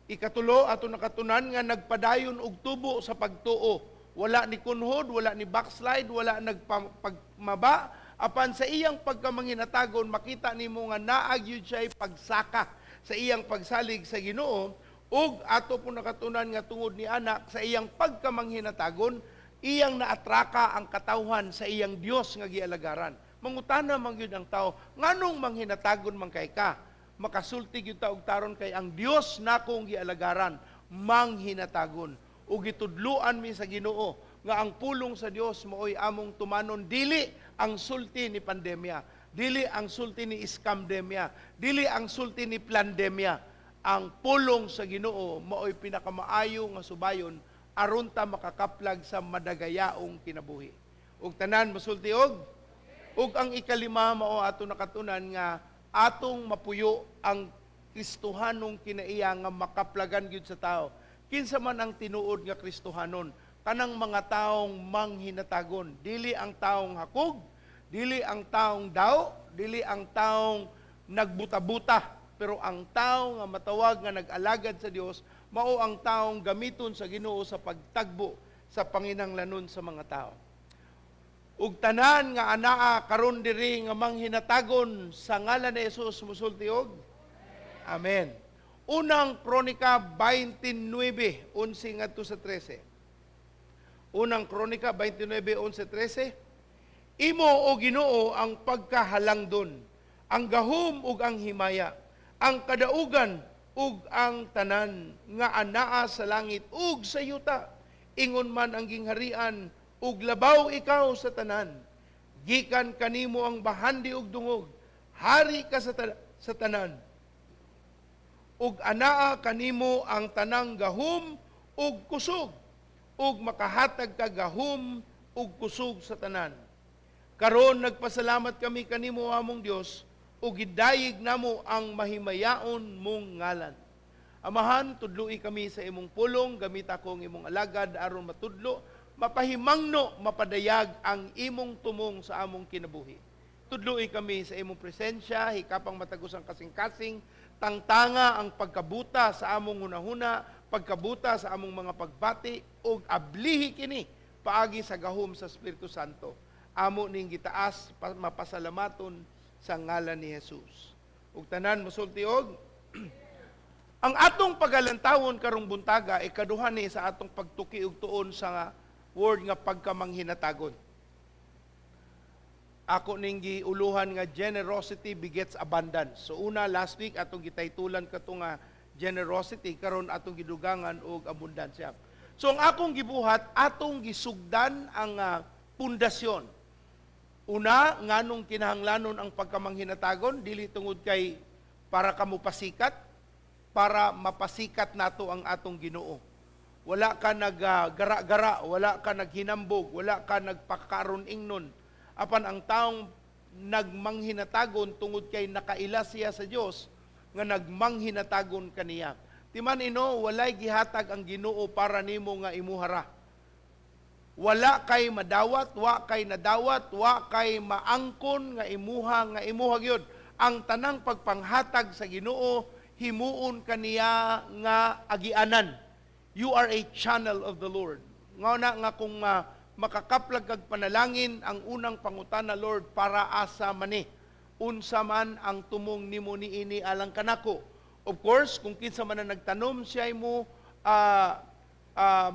S4: Ikatulo, ato nakatunan nga nagpadayon og tubo sa pagtuo. Wala ni kunhod, wala ni backslide, wala nagpagmaba. Apan sa iyang pagkamanginatagon, makita nimo nga naagyud siya pagsaka sa iyang pagsalig sa Ginoo. Ug ato po nakatunan nga tungod ni anak sa iyang pagkamanghinatagon, iyang naatraka ang katawhan sa iyang Dios nga gialagaran. Mangutana man gyud ang tao, nganong manghinatagon man kay ka? Makasulti gyud ta og taron kay ang Dios nakong gialagaran manghinatagon. Ug gitudluan mi sa Ginoo nga ang pulong sa Dios maoy among tumanon, dili ang sulti ni pandemya, dili ang sulti ni scamdemya, dili ang sulti ni plandemya. Ang pulong sa Ginoo maoy pinakamaayo nga subayon aron ta makakaplag sa madagayaong kinabuhi. Ug tanan mosulti og ang ikalima mao ato nakatunan nga atong mapuyo ang Kristohanong kinaiya nga makaplagan gyud sa tao. Kinsa man ang tinuod nga Kristohanon? Kanang mga taong manghinatagon, dili ang taong hakog, dili ang taong daw, dili ang taong nagbuta-buta, pero ang tao nga matawag nga nag-alagad sa Dios, mao ang taong gamiton sa Ginoo sa pagtagbo sa panginahanglanon sa mga tao. Ug tanan nga anaa karon diri nga manghinatagon sa ngalan ni Jesus musulti og Amen. Unang Kronika 29:11 ngadto sa 13. Unang Kronika 29:11 13. Imo, o Ginoo, ang pagkahalangdon, ang gahom ug ang himaya, ang kadaugan ug ang tanan nga anaa sa langit ug sa yuta. Ingon man ang gingharian ug labaw ikaw sa tanan. Gikan kanimo ang bahandi ug dungog. Hari ka sa tanan. Ug anaa kanimo ang tanang gahom ug kusog, ug makahatag ka gahom ug kusog sa tanan. Karon nagpasalamat kami kanimo, among Dios, ug gidayeg namo ang mahimayaon mong ngalan. Amahan, tudloi kami sa imong pulong, gamita ko ang imong alagad aron matudlo, mapahimangno, mapadayag ang imong tumong sa among kinabuhi. Tudloi kami sa imong presensya, hikapang matagos ang kasing-kasing, tangtanga ang pagkabuta sa among hunahuna, pagkabuta sa among mga pagbati, ug ablihi kini paagi sa gahom sa Espiritu Santo. Amo ning gitaas mapasalamaton sa ngalan ni Jesus. Ug tanan mosulti og ang atong pagalantawon karong buntaga, ikaduha ni sa atong pagtuki og tuon sa word nga pagkamanghinatagon. Ako ning giuluhan nga "Generosity begets abundance." So una, last week atong gitaytulan kato nga generosity, karon atong gidugangan og abundansya. So ang akong gibuhat, atong gisugdan ang pundasyon. Una, nganong kinahanglanon ang pagkamanghinatagon? Dili tungod kay para kamo pasikat, para mapasikat nato ang atong Ginoo. Wala ka naggara-gara, wala ka naghinambog, wala ka nagpakaron ingnon. Apan ang taong nagmanghinatagon tungod kay nakaila siya sa Dios nga nagmanghinatagon kaniya. Timan ino, walay gihatag ang Ginoo para nimo nga imuhara. Wala kay madawat, wa kay nadawat, wa kay maangkon nga imuha gyud. Ang tanang pagpanghatag sa Ginoo, himuon kaniya nga agianan. You are a channel of the Lord. Nga na nga kung makakaplag kag panalangin, ang unang pangutana, "Lord, para asa man ni? Unsa man ang tumong nimo niini alang kanako?" Of course, kung kinsa man ang nagtanom, siya mo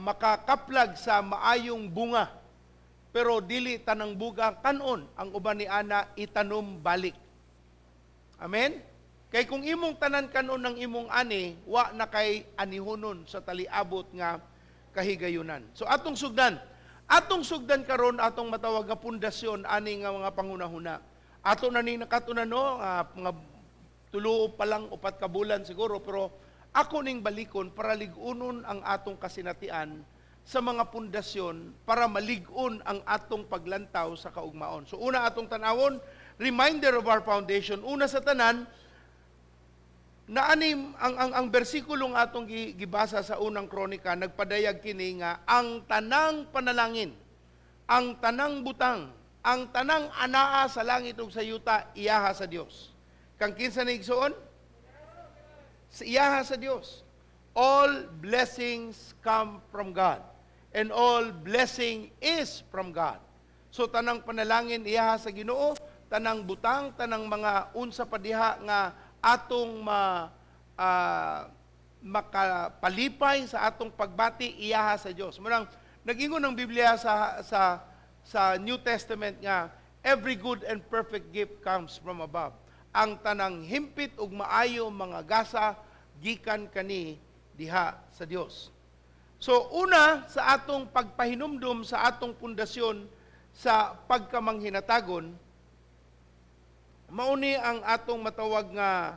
S4: Makakaplag sa maayong bunga. Pero dili tanang buga kanon, ang uban ni ana itanom balik. Amen? Kay kung imong tanan kanon ng imong ani, wa na kay anihonon sa taliabot nga kahigayunan. So atong sugdan. Atong sugdan karon atong matawag nga pundasyon ani nga mga panghunahuna. Ato na ni nakatunan, no, mga tulo pa lang, 4 ka bulan siguro, pero ako ning balikon para lig-unon ang atong kasinatian sa mga pundasyon para malig-on ang atong paglantaw sa kaugmaon. So una atong tanawon, reminder of our foundation. Una sa tanan, naanim ang bersikulo nga atong gibasa sa Unang Kronika, nagpadayag kini nga ang tanang panalangin, ang tanang butang, ang tanang anaa sa langit ug sa yuta iyaha sa Dios. Kang kinsa ni, igsoon? Sa iyaha sa Dios. All blessings come from God and all blessing is from God. So tanang panalangin iyaha sa Ginoo, tanang butang, tanang mga unsa pa diha nga atong makapalipay sa atong pagbati, iyaha sa Dios. Murang nagingon ang Biblia sa New Testament nga every good and perfect gift comes from above. Ang tanang himpit ug maayo mga gasa gikan kani diha sa Dios. So una sa atong pagpahinumdum sa atong pundasyon sa pagkamanghinatagon, mauni ang atong matawag nga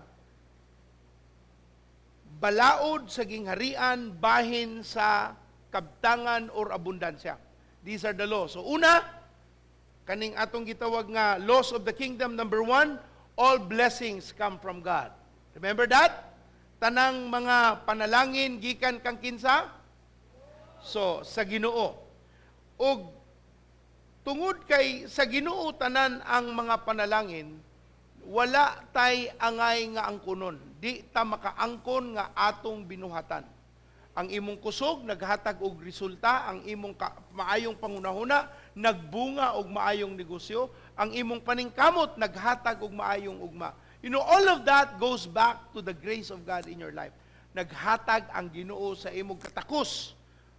S4: balaod sa gingharian bahin sa kabtangan or abundansya. These are the laws. So una, kaning atong gitawag nga laws of the kingdom, number one, all blessings come from God. Remember that? Tanang mga panalangin gikan kang kinsa? So, sa Ginoo. Ug tungod kay sa Ginoo tanan ang mga panalangin, wala tay angay nga angkonon. Di ta makaangkon nga atong binuhatan. Ang imong kusog naghatag og resulta, ang imong maayong pangunahuna nagbunga og maayong negosyo, ang imong paningkamot naghatag og maayong ugma. All of that goes back to the grace of God in your life. Naghatag ang Ginoo sa imong katakos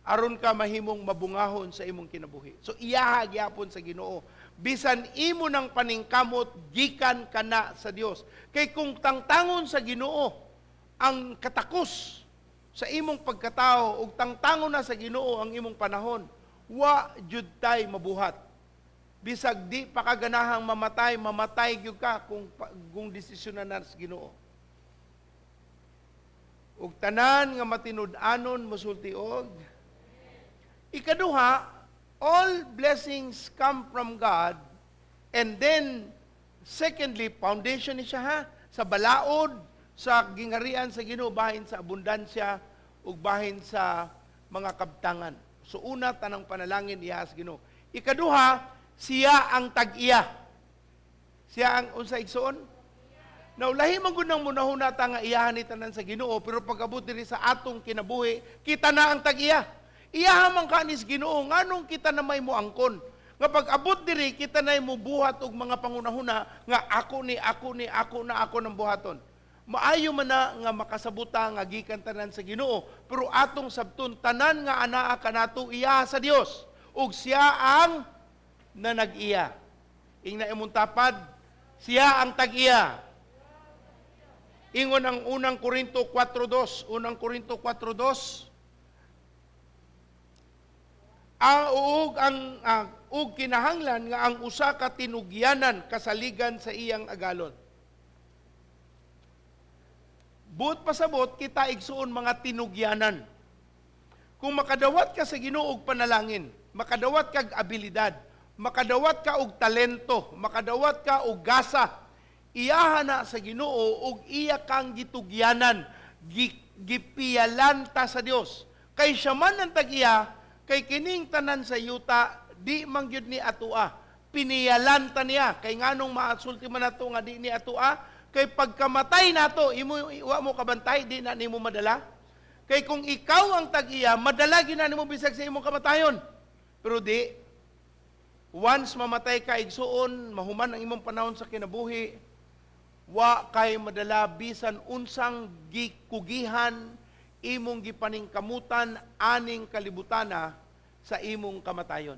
S4: aron ka mahimong mabungahon sa imong kinabuhi. So iyaha gyapon sa Ginoo. Bisan imo ng paningkamot, gikan kana sa Dios. Kay kung tangtangon sa Ginoo ang katakos sa imong pagkatao ug tangtangon na sa Ginoo ang imong panahon, wa jud tay mabuhat. Bisag di pa ka ganahang mamatay, mamatay gyud ka kung desisyon na sa Ginoo. Ug tanan nga matinud-anon mosulti og. Ikaduha, all blessings come from God. And then, secondly, foundation ni siya ha, sa balaod, sa gingharian sa Ginoo, bahin sa abundansya, ug bahin sa mga kabtangan. So una, tanang panalangin iya sa Ginoo. Ikaduha, siya ang tag-iya. Siya ang unsa, igsoon? Now, lahi man gud nang munahuna ta nga iyahan ni tanan sa Ginoo, pero pag-abot diri sa atong kinabuhi, kita na ang tag-iya. Iyaha man kanis Ginoo, nganong kita na may moangkon? Nga pag-abot diri, kita na mubuhat og mga pangunahuna nga ako ni, ako ni, ako na, ako ng buhaton. Maayo man na nga makasabuta nga gikan tanan sa Ginoo, pero atong sabton, tanan nga anaa kanato iya sa Dios ug siya ang nanag-iya. Ingna imong tapad, siya ang tag-iya. Ingon ang Unang Korinto 4:2, Unang Korinto 4:2, ang ug kinahanglan nga ang usa ka tinugyanan kasaligan sa iyang agalon. Buot pasabot, kita, igsuon, mga tinugyanan. Kung makadawat ka sa Ginoo og panalangin, makadawat kag abilidad, makadawat ka og talento, makadawat ka og gasa, iyaha na sa Ginoo ug iya kang gitugyanan, gipiyalan ta sa Dios. Kay siya man ang tag-iya, kay kining tanan sa yuta di man gyud ni atua. Piniyalan ta niya. Kay nganong maasulti man nato nga di ni atua? Kay pagkamatay nato, imo wa mo kabantay, di na nimo madala. Kay kung ikaw ang tag-iya, madala gyud na nimo bisag sa imong kamatayon. Pero di, once mamatay ka, igsuon, mahuman ang imong panahon sa kinabuhi, wa kay madala bisan unsang gikugihan, Imong gipaningkamutan aning kalibutana sa imong kamatayon.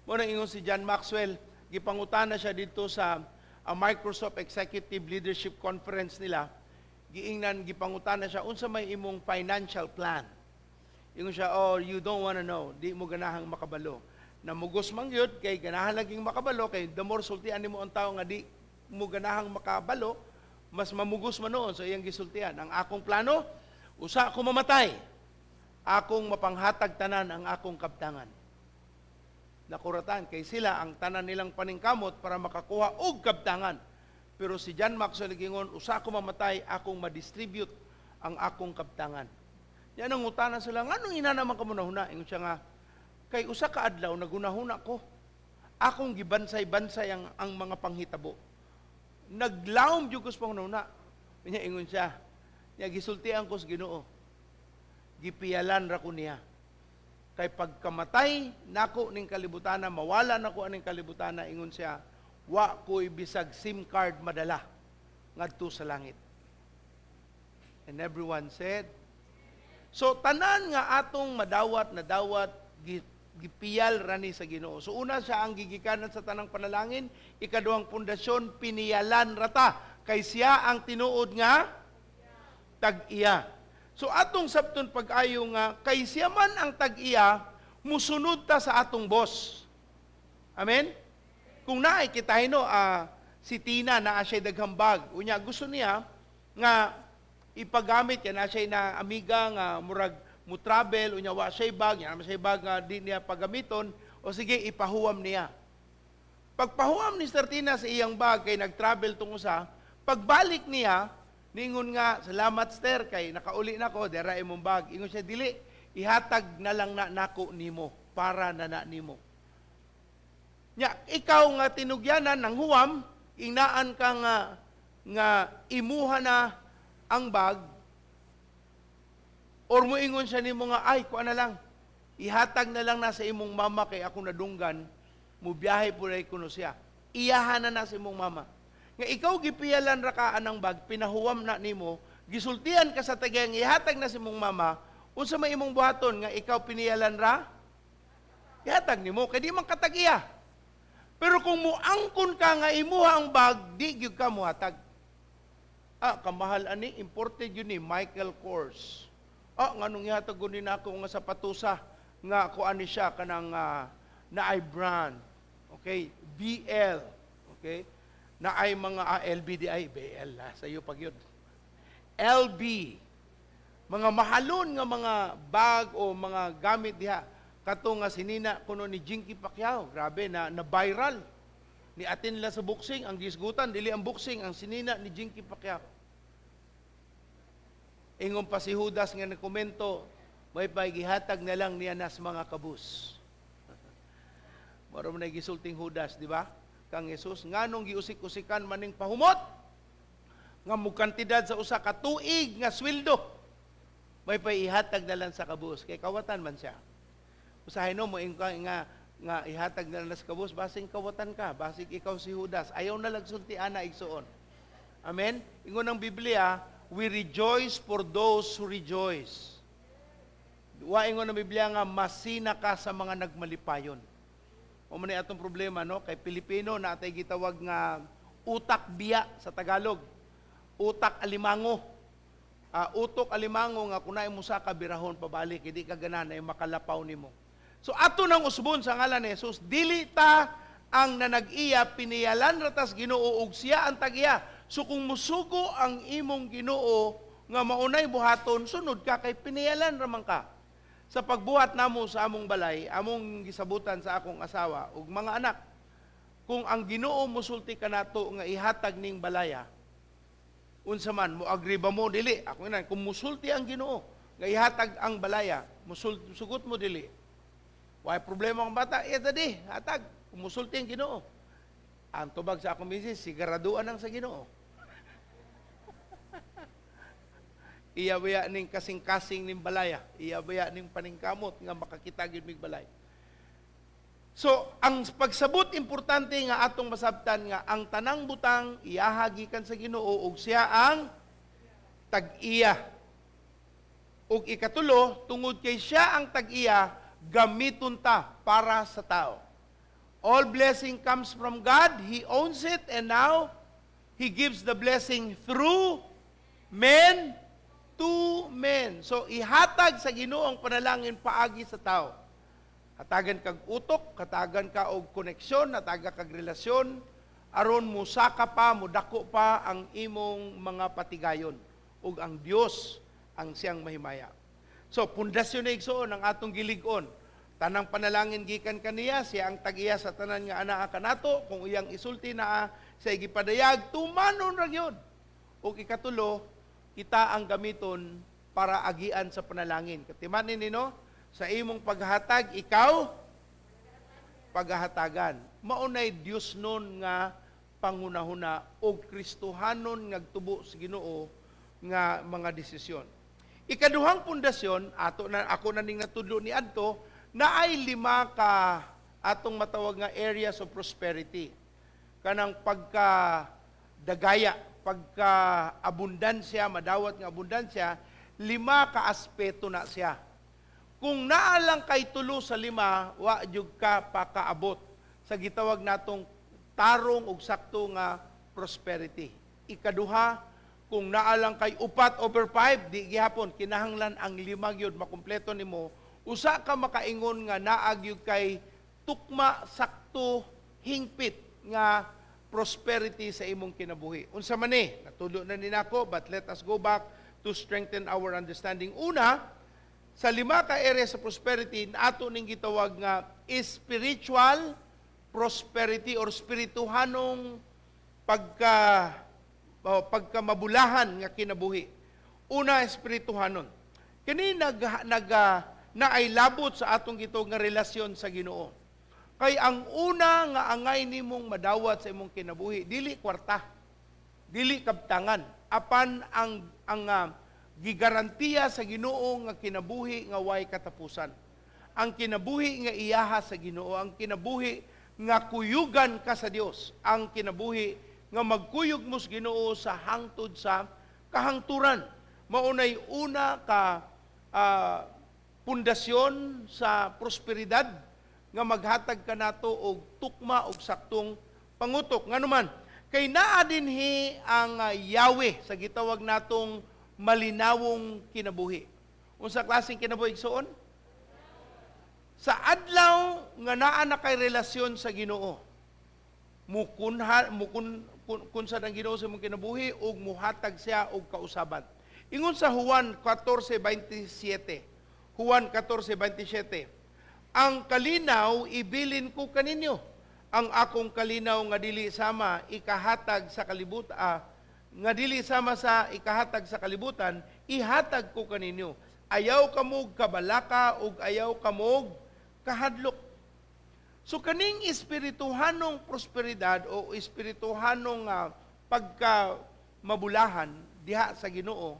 S4: Mao nang ingon si John Maxwell, gipangutana siya dito sa Microsoft Executive Leadership Conference nila, giingnan, gipangutana siya, "Unsa may imong financial plan?" Ingon siya, "Oh, you don't wanna know, di mo ganahang makabalo." Namugos man gyud kay ganahan laging makabalo, kay the more sultian nimo ang tao nga di mo ganahang makabalo, mas mamugos man noon. So iyang gisultian, "Ang akong plano, usa ko mamatay, akong mapanghatag tanan ang akong kabtangan." Nakuratan kay sila ang tanan nilang paningkamot para makakuha og kabtangan. Pero si John Maxwell gingon, "Usa ko mamatay, akong ma-distribute ang akong kabtangan." Yan ang utana sila, "Nganong ina naman ka huna?" Ingon siya nga, "Kay usa ka adlaw nagunahuna ko. Akong gibansay-bansay ang mga panghitabo. Naglawom jud ko sa panghunahuna." Nya ingon siya, nya gisultian ko sa Ginoo. Gipiyalan ra ko niya. Kay pagkamatay nako ning kalibutana, mawala nako aning kalibutana," ingon siya, "wa ko'y bisag SIM card madala ngadto sa langit." And everyone said, so tanan nga atong madawat na dawat gipiyal rani sa Ginoo. So una, siya ang gigikanan sa tanang panalangin, ikaduhang pundasyon, piniyalan rata kay siya ang tinuod nga tag-iya. So atong sabton pag-ayo nga kay siya man ang tag-iya, musunod ta sa atong boss. Amen? Kung naay kita no, si Tina naa siya daghang bag. Unya gusto niya nga ipagamit yan na siya na amiga nga murag mo travel, unya wa siya bag, yan siya bag nga di niya pagamiton, o sige, ipahuwam niya. Pagpahuwam ni Sir Tina sa iyang bag kay nag-travel tong usa, pagbalik niya, ningon nga, "Salamat, Ster, kay nakauli na ko, dira imong bag." Ingon siya, "Dili, ihatag na lang na nako nimo para na na nimo." Nya, ikaw nga tinugyanan ng huwam, ingnaan ka nga imuha na ang bag, or moingon siya nimo nga, "Ay, kuha na lang, ihatag na lang na sa imong mama kay ako nadunggan, mubiyahe po na kuno siya." Iyahan na na sa imong mama. Nga ikaw gipiyalan ra ka anang bag, pinahuwam na nimo, gisultian ka sa tagayang ihatag na sa imong mama, unsa may imong buhaton nga ikaw piniyalan ra? Ihatag nimo, kay di man katagiya. Pero kung muangkon ka nga imuha ang bag, di gyud ka muhatag. "Ah, kamahal ani, imported yun ni Michael Kors. Ah, nganong ihatag ko ni nako nga sapatusa nga ko ani siya kanang naay brand." Okay, BL. Okay? Naay mga LB di ay BL la sa iyo pag yun. LB. Mga mahalon nga mga bag o mga gamit diha. Kato nga sinina kuno ni Jinky Pacquiao, grabe na na viral. Ni atin nila sa boxing, ang gisgutan dili ang boxing, ang sinina ni Jinky Pacquiao. Ingon pa si Judas nga nagkomento, may gihatag na lang niya nas mga kabus. Maro man na gisulting Judas, di ba? Kang Jesus, nganong giusik-usikan maning pahumot nga mukantidad sa usa ka tuig nga sweldo. May ihatag na lang sa kabus kay kawatan man siya. Usahay no mo nga nga nga ihatag na lang sa kabus, basing kawatan ka, basig ikaw si Judas. Ayaw na lang sulti ana, igsuon. Amen? Ingon ng Biblia, we rejoice for those who rejoice. Wa ingon ng Biblia nga masina ka sa mga nagmalipayon. O man atong problema, no, kay Pilipino na atay gitawag nga utak biya sa Tagalog. Utak alimango. Utok alimango nga kunay mo sa kabirahon pabalik, hindi ka ganahan ay makalapaw nimo. So ato nang usbon sa ngalan ni Jesus, dili ta ang nanag-iya, piniyalan ratas Ginoo ug siya ang tag-iya. So kung musugo ang imong Ginoo nga maunay buhaton, sunod ka kay piniyalan raman ka. Sa pagbuhat namo sa among balay, among gisabutan sa akong asawa ug mga anak, kung ang Ginoo musulti kanato nga ihatag ning balaya, unsa man mo, agree ba mo, dili? Ako ina, kung musulti ang Ginoo nga ihatag ang balaya, musugot mo, dili? Why problema ang bata? Eh, dadi, hatag. Kung musulti ang Ginoo. Ang tubag sa akong misis, sigaraduan ang sa Ginoo. Iya baya ning kasing-kasing ning balaya. Iya baya ning paningkamot nga makakita gyud mig balay. So, ang pagsabot importante nga atong masabtan nga ang tanang butang iyaha gikan sa Ginoo ug siya ang tag-iya. Ug ikatulo, tungod kay siya ang tag-iya, gamiton ta para sa tao. All blessing comes from God. He owns it and now He gives the blessing through men to men. So ihatag sa Ginoo ang panalangin paagi sa tao. Hatagan kag utok, hatagan ka og koneksyon, hatagan kag relasyon aron musaka pa, mudako pa ang imong mga patigayon ug ang Dios ang siyang mahimaya. So pundasyon na, igsoon, ang atong gilig-on. Tanang panalangin gikan kaniya, siya ang tag-iya sa tanan nga anaa kanato, kung iyang isulti naa sa gipadayag, tumanon ra gyud. Ug ikatulo, kita ang gamiton para agian sa panalangin. Katimanin nino, sa imong paghatag, ikaw paghahatagan. Maunay Dios nun nga pangunahuna o Kristohanon nga tubo sa Ginoo nga mga desisyon. Ikaduhang pundasyon, ato na ako na ning natudlo ni adto, na ay lima ka atong matawag nga areas of prosperity. Kanang pagka dagaya, pagka abundansya, madawat nga abundansya, lima ka aspeto na siya. Kung naa lang kay tulo sa lima, wa jud ka pakaabot sa gitawag natong tarong ug sakto nga prosperity. Ikaduha, kung naa lang kay 4 over 5, di gihapon, kinahanglan ang lima gyud makumpleto nimo, usa ka makaingon nga naa gyud kay tukma, sakto, hingpit nga prosperity sa imong kinabuhi. Unsa man ni? Natudlo na ni nako, but let us go back to strengthen our understanding. Una, sa lima ka area sa prosperity, ato ning gitawag nga spiritual prosperity or spirituhanong pagka mabulahan nga kinabuhi. Una, espirituhanon. Kini nag nag naay labot sa atong gitawag nga relasyon sa Ginoo. Kay ang una nga angay nimong madawat sa imong kinabuhi, dili kwarta, dili kabtangan, apan ang gigarantiya sa Ginoo nga kinabuhi nga way katapusan. Ang kinabuhi nga iyaha sa Ginoo, ang kinabuhi nga kuyugan ka sa Dios, ang kinabuhi nga magkuyog mo sa Ginoo sa hangtod sa kahangturan. Maunay una ka pundasyon sa prosperidad nga maghatag kanato og tukma og saktong pangutok. Nganuman, kay naa dinhi ang Yahweh sa gitawag natong malinawong kinabuhi. Unsa klaseng kinabuhi, igsoon? Sa adlaw nga naa na kay relasyon sa Ginoo, mukunha mukun kun, kunsa ang Ginoo sa imong kinabuhi ug muhatag siya og kausaban. Ingon sa Juan 14:27. Juan 14:27. "Ang kalinaw ibilin ko kaninyo. Ang akong kalinaw nga dili sama ikahatag sa kalibutan, nga dili sama sa ikahatag sa kalibutan, ihatag ko kaninyo. Ayaw kamog kabalaka ug ayaw kamog kahadlok." So kaning espirituhanong prosperidad o espirituhanong pagka mabulahan diha sa Ginoo,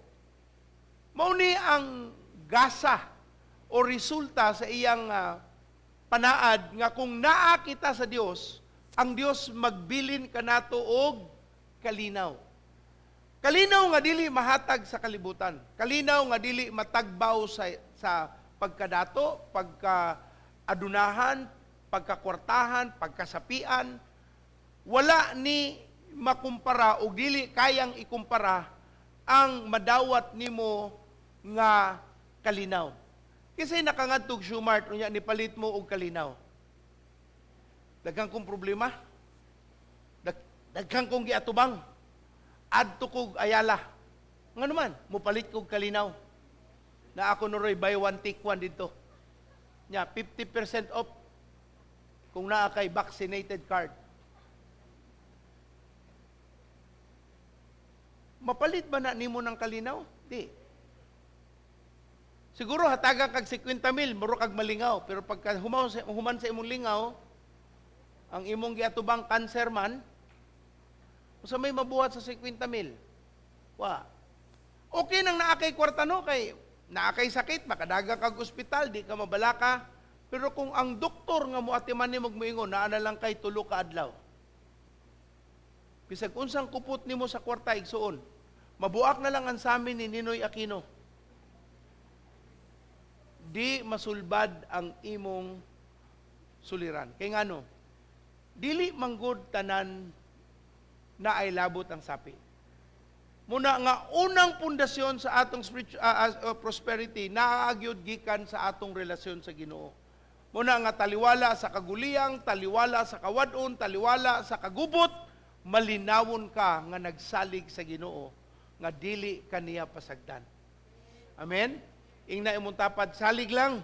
S4: mao ni ang gasa o resulta sa iyang panaad nga kung naa kita sa Dios, ang Dios magbilin kanato og kalinaw. Kalinaw nga dili mahatag sa kalibutan. Kalinaw nga dili matagbaw sa pagkadato, pagka adunahan, pagkakwartahan, pagkasapian. Wala ni makumpara o dili kayang ikumpara ang madawat nimo nga kalinaw. Kasi nakangadtog Shoemart, unya nipalit mo og kalinaw. Daghan kong problema. Daghan kong giatubang. Adto kog Ayala. Nga naman, mupalit kog kalinaw. Na ako nuroy buy one take one dito. Nya 50% off kung naa kay vaccinated card. Mapalit ba na nimo ng kalinaw? Di. Siguro hatagan kag 50 mil, muro kag malingaw. Pero pagka human sa imong lingaw, ang imong giatubang cancer man, usa may mabuhat sa 50 mil? Wa. Okay nang naa kay kwarta, no, kay naa kay sakit, makadaga kag ospital, di ka mabalaka. Pero kung ang doktor nga moatiman nimo moingon, naa na lang kay 3 ka adlaw. Bisag unsang kupot nimo sa kwarta, igsuon, mabuak na lang ang samin ni Ninoy Aquino. Di masulbad ang imong suliran. Kay ngano? Dili manggod tanan na ay labot ang sapi. Muna nga unang pundasyon sa atong spiritual prosperity naa gyud gikan sa atong relasyon sa Ginoo. Muna nga taliwala sa kaguliyang, taliwala sa kawadon, taliwala sa kagubot, malinawon ka nga nagsalig sa Ginoo nga dili kaniya pasagdan. Amen? Ingna imong tapad, salig lang.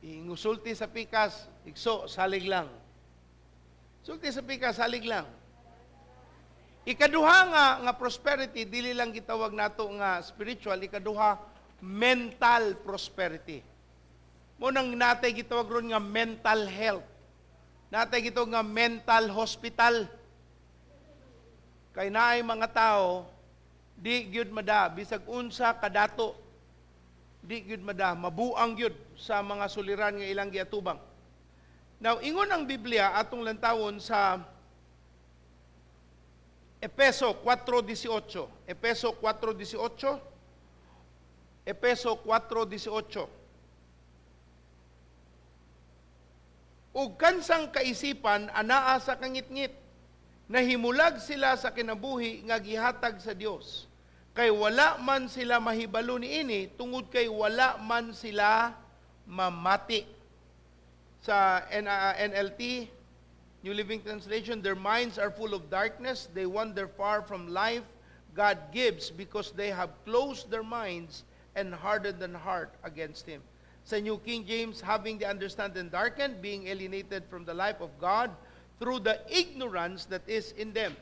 S4: Ingusulti sa pikas, igso, salig lang. Sulti sa pikas, salig lang. Ikaduha nga prosperity, dili lang gitawag nato nga spiritual, ikaduha, mental prosperity. Mo nang natay gitawag ron nga mental health. Natay gitawag nga mental hospital. Kay naay mga tao, di gyud mada, bisag unsa kadato, di gyud mada, mabuang gyud sa mga suliran nga ilang giatubang. Now, ingon ang Biblia atong lantawon sa Epeso 4:18. Epeso 4:18. Epeso 4:18. Ug kansang kaisipan anaa sa kangitngit, nahimulag sila sa kinabuhi nga gihatag sa Dios. Kay wala man sila mahibalo niini tungod kay wala man sila mamati. Sa NLT, New Living Translation, their minds are full of darkness, they wander far from life God gives because they have closed their minds and hardened their heart against Him. Sa New King James, having the understanding darkened, being alienated from the life of God through the ignorance that is in them.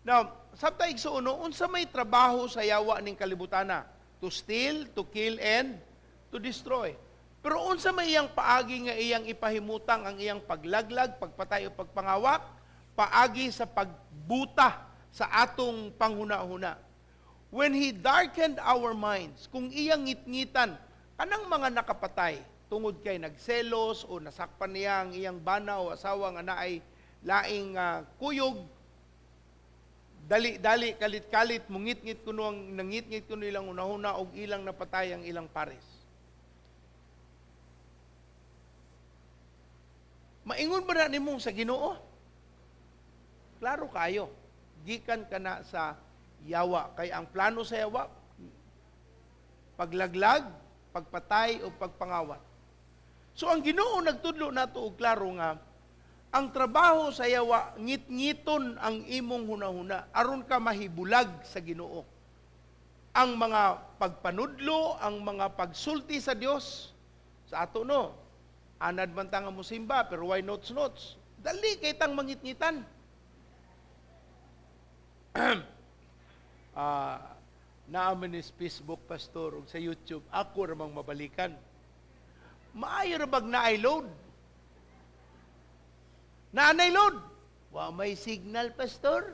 S4: Now, sabta igsuon, unsa may trabaho sa yawa ning kalibutana? To steal, to kill, and to destroy. Pero unsa may iyang paagi nga iyang ipahimutang ang iyang paglaglag, pagpatay o pagpangawak? Paagi sa pagbuta sa atong panghuna-huna. When He darkened our minds, kung iyang ngitngitan, kanang mga nakapatay, tungod kay nagselos o nasakpan niya ang iyang bana o asawa nga naay laing kuyog, dali-dali, kalit-kalit, mungitngit kuno ang nangitngit kuno ilang unahuna og ilang napatay ang ilang pares. Maingon ba na nimo sa Ginoo? Klaro kayo. Gikan ka na sa yawa. Kay ang plano sa yawa, paglaglag, pagpatay o pagpangawat. So ang Ginoo nagtudlo nato og klaro nga ang trabaho sa yawa ngitngiton ang imong hunahuna aron ka mahibulag sa Ginoo. Ang mga pagpanudlo, ang mga pagsulti sa Dios sa ato no. Anad man ta nga mosimba, pero why notes notes? Dali kay tang mangitngitan. Naa man is Facebook, pastor, ug sa YouTube, ako ramang mabalikan. Maayo ra bag naay load? Naanay load? Wa may signal, pastor.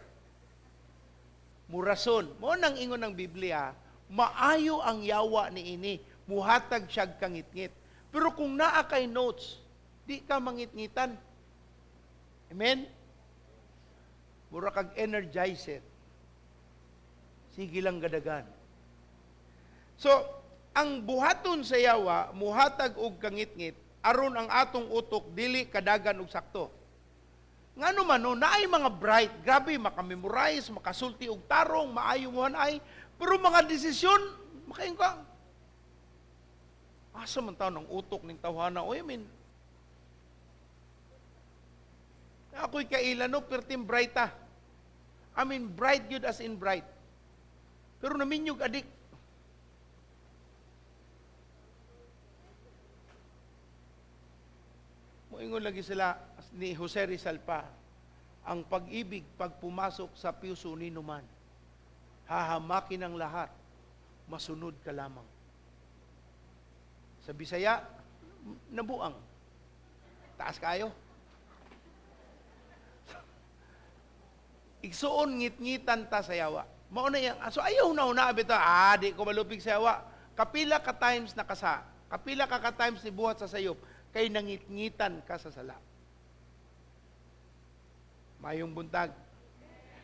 S4: Murason. Mo nang ingon ng Biblia, maayo ang yawa ni ini, muhatag siyag kangitngit. Pero kung naa kay notes, di ka mangitngitan. Amen? Mura kag energizer. Sige lang gadagan. So, ang buhaton sa yawa, muhatag og kangitngit, aron ang atong utok dili kadagan og sakto. Ngano man no, naay mga bright, grabe makamemorize, makasulti og tarong, maayo mo ay, pero mga desisyon, makaingon ka. Asa man taon ang utok ning tawhana? Oy, I mean, ako'y kaila no, perting bright ah. I mean, bright yun as in bright. Pero naminyog adik. Moingon lagi sila ni Jose Rizal pa, ang pag-ibig pag pumasok sa puso ni numan, hahamakin ang lahat, masunod ka lamang. Sa Bisaya, nabuang. Taas kayo. Igsuon ngit-ngitan ta sa yawa. Mao na yang, so ayaw na una bitaw, di ko malupig sa yawa. Kapila ka times nakasa, kapila ka ka times ni buhat sa sayop, kay nangitngitan ka sa sala. Mayong buntag.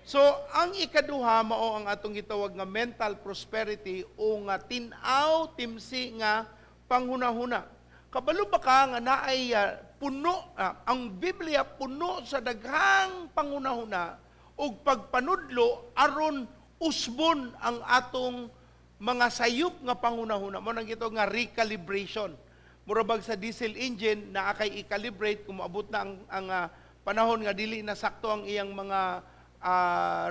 S4: So, ang ikaduha mao ang atong gitawag nga mental prosperity o nga tin-aw timsi nga panghunahuna. Kabalo ba ka nga naay puno ang Biblia puno sa daghang panghunahuna ug pagpanudlo aron usbon ang atong mga sayop nga panghunahuna? Mao nang gitawag nga recalibration. Mura bag sa diesel engine, naa kay i-calibrate kung moabot na ang panahon nga dili na sakto ang iyang mga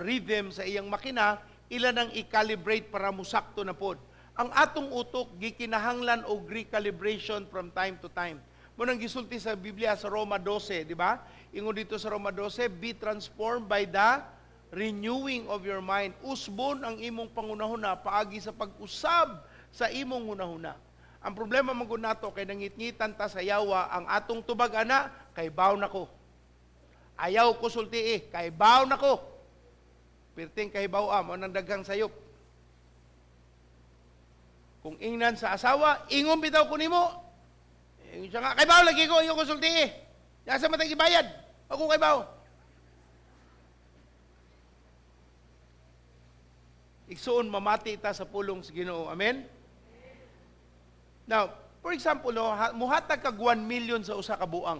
S4: rhythm sa iyang makina, ila nang i-calibrate para musakto na pod. Ang atong utok gikinahanglan og recalibration from time to time. Mao nang gisulti sa Biblia sa Roma 12, di ba? Ingon dito sa Roma 12, "Be transformed by the renewing of your mind." Usbon ang imong pangunahuna paagi sa pag-usab sa imong hunahuna. Ang problema man gud nato kay nangitngitan ta sa yawa. Ang atong tubag ana, "Kay baw na ko. Ayaw ko sultii, kay baw na ko." Pirting kahibaw mao nang daghang sayop. Kung ingnan sa asawa, "Ingon bitaw ko nimo." Ingon siya nga, "Kay baw lagi ko, ayaw ko sultii. Asa man tag ibayad? Ako kay baw." Igsuon, mamati ta sa pulong sa Ginoo. Amen? Now, for example, no, muhatag kag 1 million sa usa ka buang.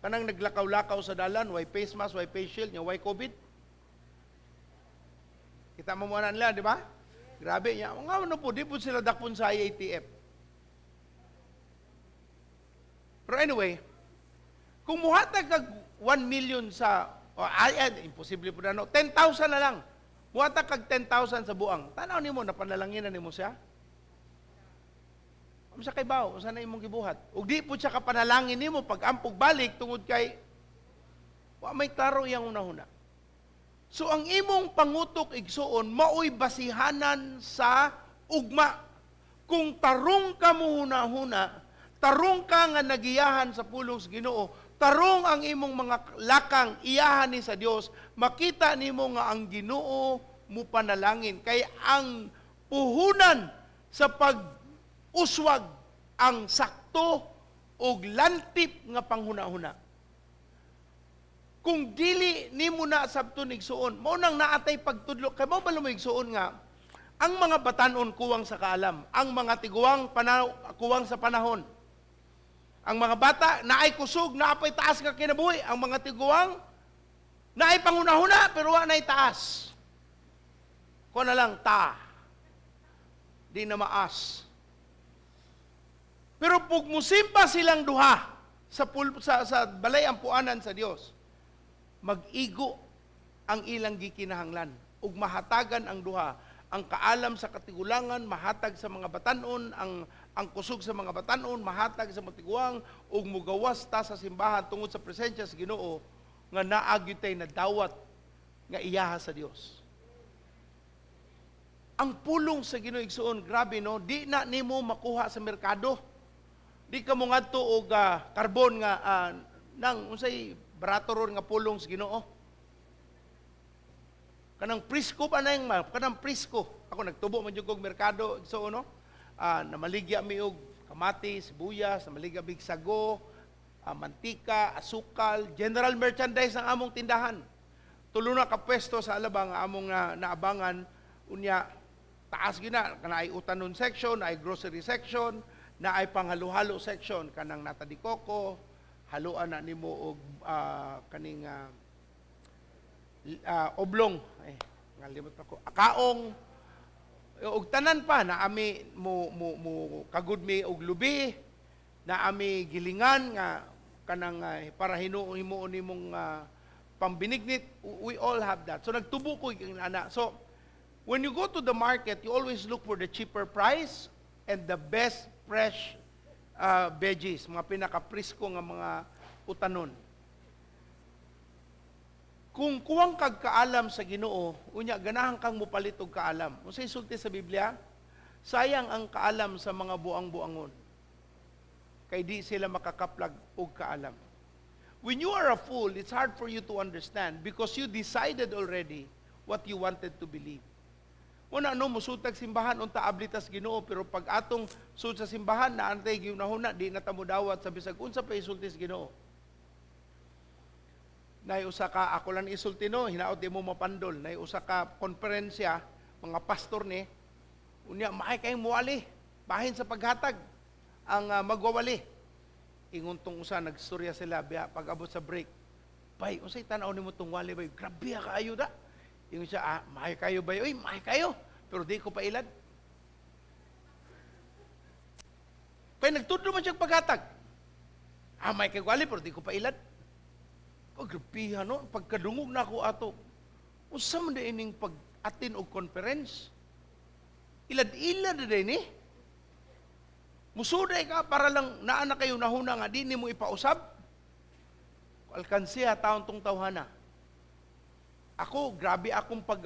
S4: Kanang naglakaw-lakaw sa dalan, way face mask, way face shield, nya way COVID. Kita mo mo nila, di ba? Grabe niya. Nga ano po, di po sila dakpon sa IATF. Pero anyway, kung muhatag kag 1 million sa, oh, ay, ay, imposible po na, no? 10,000 na lang. Muhatag kag 10,000 sa buang. Tanaw nimo, napanalangin na nimo siya. Unsa kay bawo, unsa na imong gibuhat? Ug di po siya kapanalangin nimo pag ampog balik tungod kay wa may klaro iyang hunahuna. So ang imong pangutok, igsuon, maoy basihanan sa ugma. Kung tarong ka muhuna-huna, tarong ka nga nagiyahan sa pulong sa Ginoo, tarong ang imong mga lakang iyahan ni sa Dios, makita nimo nga ang Ginoo mo panalangin. Kay ang puhunan sa pag-uswag ang sakto og lantip nga panghuna-huna. Kung dili nimo na sabton, igsuon, mao nang naatay pagtudlo. Kay mao ba mo, igsuon, nga ang mga batanon kuwang sa kaalam, ang mga tiguang kuwang sa panahon. Ang mga bata naay kusog, naapay taas nga kinabuhi. Ang mga tiguang naay panghuna-huna pero wa naay taas. Ko na lang ta. Di na maas. Pero pug musimba silang duha sa balay ampuanan sa Dios, mag-igo ang ilang gikinahanglan ug mahatagan ang duha. Ang kaalam sa katigulangan mahatag sa mga batanon, ang kusog sa mga batanon mahatag sa mga tiguang, ug mugawas ta sa simbahan tungod sa presensya sa Ginoo nga naa gyud tay nadawat nga iyaha sa Dios. Ang pulong sa Ginoo, igsuon, grabe, no, di na nimo makuha sa merkado. Di ka mo ngadto og karbon nga nang unsay barato ron nga pulong sa Ginoo. Kanang presko ba na yung kanang presko. Ako nagtubo man jud kog merkado, igsuon, no. Namaligya mi og kamatis, sibuyas, namaligya mig sago, mantika, asukal, general merchandise ang among tindahan. Tulo na ka pwesto sa Alabang ang among naabangan, unya taas gyud na kana ay utanon section, ay grocery section, na ay panghalo-halo section, kanang nata de coco, haluan na nimo og kaning oblong, ay ngalimot ako, kaong ug tanan pa na ami mo kagud mi og lubi, na ami gilingan nga kanang para hinuon himuon nimong pambinignit. We all have that. So nagtubo ko yung ana. So when you go to the market, you always look for the cheaper price and the best fresh veggies, mga pinaka-presko nga mga utanon. Kung kuwang kag kaalam sa Ginoo, unya ganahan kang mopalit og kaalam. Unsay sulti sa Biblia? Sayang ang kaalam sa mga buang-buangon. Kay di sila makakaplag og kaalam. When you are a fool, it's hard for you to understand because you decided already what you wanted to believe. Una no musutag simbahan unta ablitas Ginoo, pero pag atong sud sa simbahan na antay gihunahuna, di na ta modawat sa bisag unsa pa isulti sa Ginoo. Nay usa ka, ako lang isulti no, hinaot di mo mapandol. Nay usa ka konferensya, mga pastor ni, unya maay kayong muwali, bahin sa paghatag, ang magwawali. Ingon tong usa, nagstorya sila, biya, pag-abot sa break, "Bay, unsay tan-aw nimo tong wali, bay? Grabe kaayo da." Ingon siya, "Ah, maayo kayo, bay, uy, maayo kayo, pero di ko pailad." Kay nagtudlo man siya paghatag. "Ah, may kay wali, pero di ko pailad." Oh, grabe no, pagkadungog na ako ato. Unsa man di ining pag-atin og conference? Ilad-ilad na din eh. Musuday ka para lang naa na kayo nahuna nga di nimo ipausab. Alkansiya taon tong tawhana. Ako, grabe akong pag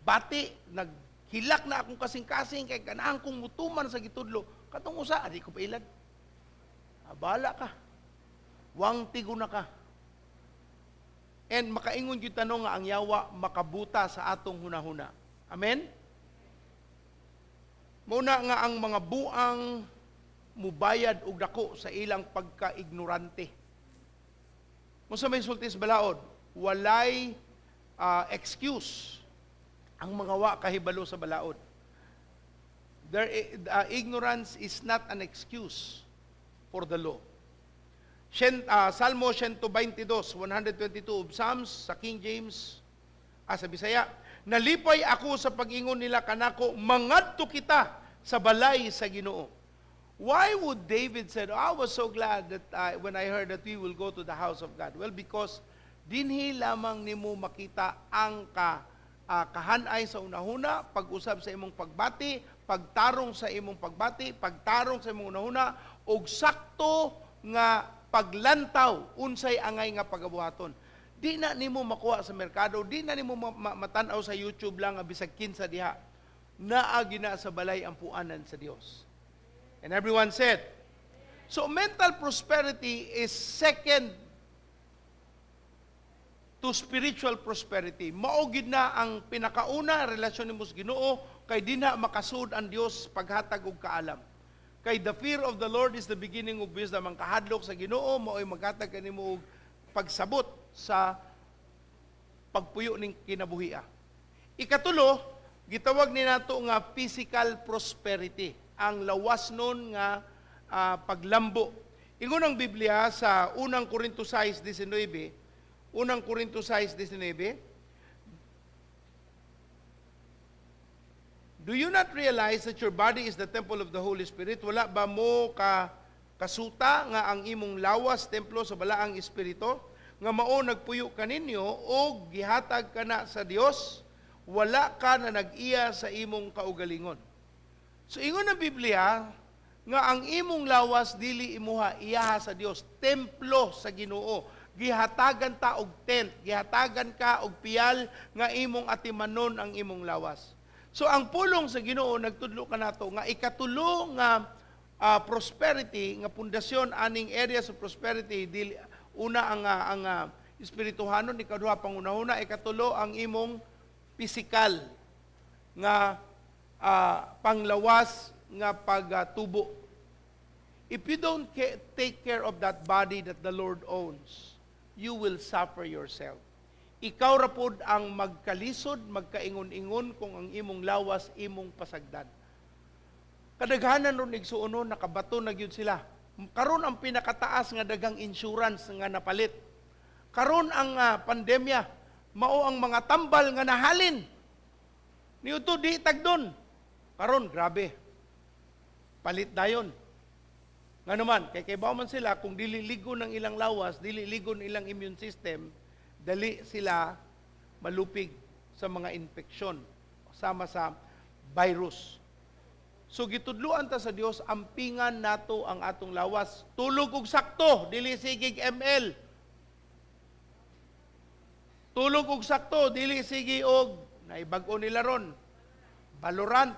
S4: bati, naghilak na akong kasing-kasing kay ganahan kong mutuman sa gitudlo. Katong usa, adi ko pailad. Abala ka. Wang tigo na ka. And makaingon gyud tanong nga ang yawa makabuta sa atong hunahuna. Amen? Muna nga ang mga buang mubayad og dako sa ilang pagka-ignorante. Unsa may sulti sa balaod, walay excuse ang mga wa kahibalo sa balaod. Ignorance is not an excuse for the law. Salmo 122, 122 of Psalms sa King James, sa Bisaya, "Nalipay ako sa pag-ingon nila kanako, 'Mangadto kita sa balay sa Ginoo.'" Why would David said, "I was so glad that when I heard that we will go to the house of God"? Well, because dinhi lamang nimo makita ang kahanay sa unahuna, pag-usab sa imong pagbati, pagtarong sa imong pagbati, pagtarong sa imong unahuna, ug sakto nga paglantaw unsay angay nga pagabuhaton. Di na nimo makuha sa merkado, di na nimo matan-aw sa YouTube lang nga bisag kinsa diha. Naa gina sa balay ang puanan sa Dios. And everyone said, so mental prosperity is second to spiritual prosperity. Mao gid na ang pinakauna, relasyon nimo sa Ginoo, kay dinha makasud ang Dios paghatag og kaalam. Kay the fear of the Lord is the beginning of wisdom. Ang kahadlok sa Ginoo mao'y maghatag kanimo og pagsabot sa pagpuyo ning kinabuhia. Ikatulo, gitawag ni nato nga physical prosperity, ang lawas nun nga paglambo. Ingon ang Biblia sa Unang Korinto 6:19, Unang Korinto 6:19, "Do you not realize that your body is the temple of the Holy Spirit?" Wala ba mo ka kasuta nga ang imong lawas templo sa balaang espiritu nga mao nagpuyo kaninyo og gihatag kana sa Dios? Wala ka na nag-iya sa imong kaugalingon. So ingon ang Biblia nga ang imong lawas dili imuha, iyaha sa Dios, templo sa Ginoo. Gihatagan ta og tent, gihatagan ka og piyal nga imong atimanon ang imong lawas. So ang pulong sa Ginoo nagtudlo kanato nga ikatulo nga prosperity nga pundasyon aning areas of prosperity, dili una ang espirituhanon, ikaduha pangunahuna, ikatulo ang imong physical nga panglawas nga pagtubo. If you don't take care of that body that the Lord owns, you will suffer yourself. Ikaw ra pod ang magkalisod, magkaingon-ingon kung ang imong lawas imong pasagdan. Kadaghanan ron igsuonon, nakabato na gyud sila. Karon ang pinakataas nga daghang insurance nga napalit. Karon ang pandemya, mao ang mga tambal nga nahalin. Niudto di tagdon. Karon grabe. Palit dayon. Nga naman, kay kaybaw man sila kung dili ligo ng ilang lawas, dili ligo ng ilang immune system, dali sila malupig sa mga infeksyon sama sa virus. So gitudluan ta sa Dios, ampingan nato ang atong lawas. Tulog og sakto, dili sigig ML. Tulog og sakto, dili sige og naibag-o nila ron. Valorant.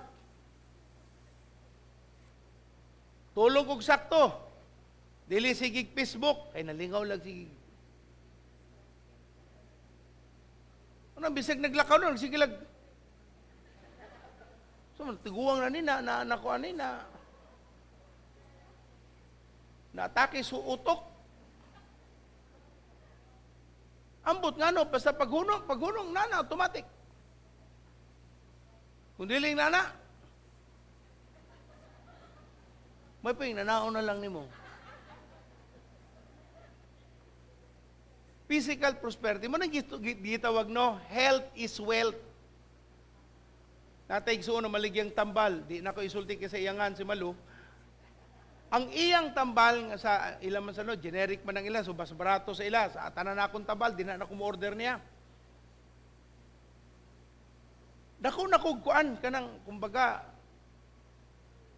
S4: Tulog og sakto. Dili sigig Facebook, kay nalingaw lang sige. Ano, bisag naglakaw nun, sige lag. So, tiguang na ni, na, na, na, na, na, naatake sa utok. Ambot ngano, basta paghunong, paghunong nana automatic. Kung dili nana, may ping nanaon na lang nimo. Physical prosperity mo nang gitawag, no, health is wealth. Natay igsuon na maligyang tambal, di na ko isulti kay sa iyangan si Malu. Ang iyang tambal nga sa ila man sa no, generic man ang ila, so bas barato sa ila, sa tanan akong tambal, di na ako mo-order niya. Dako na kog kuan kanang kumbaga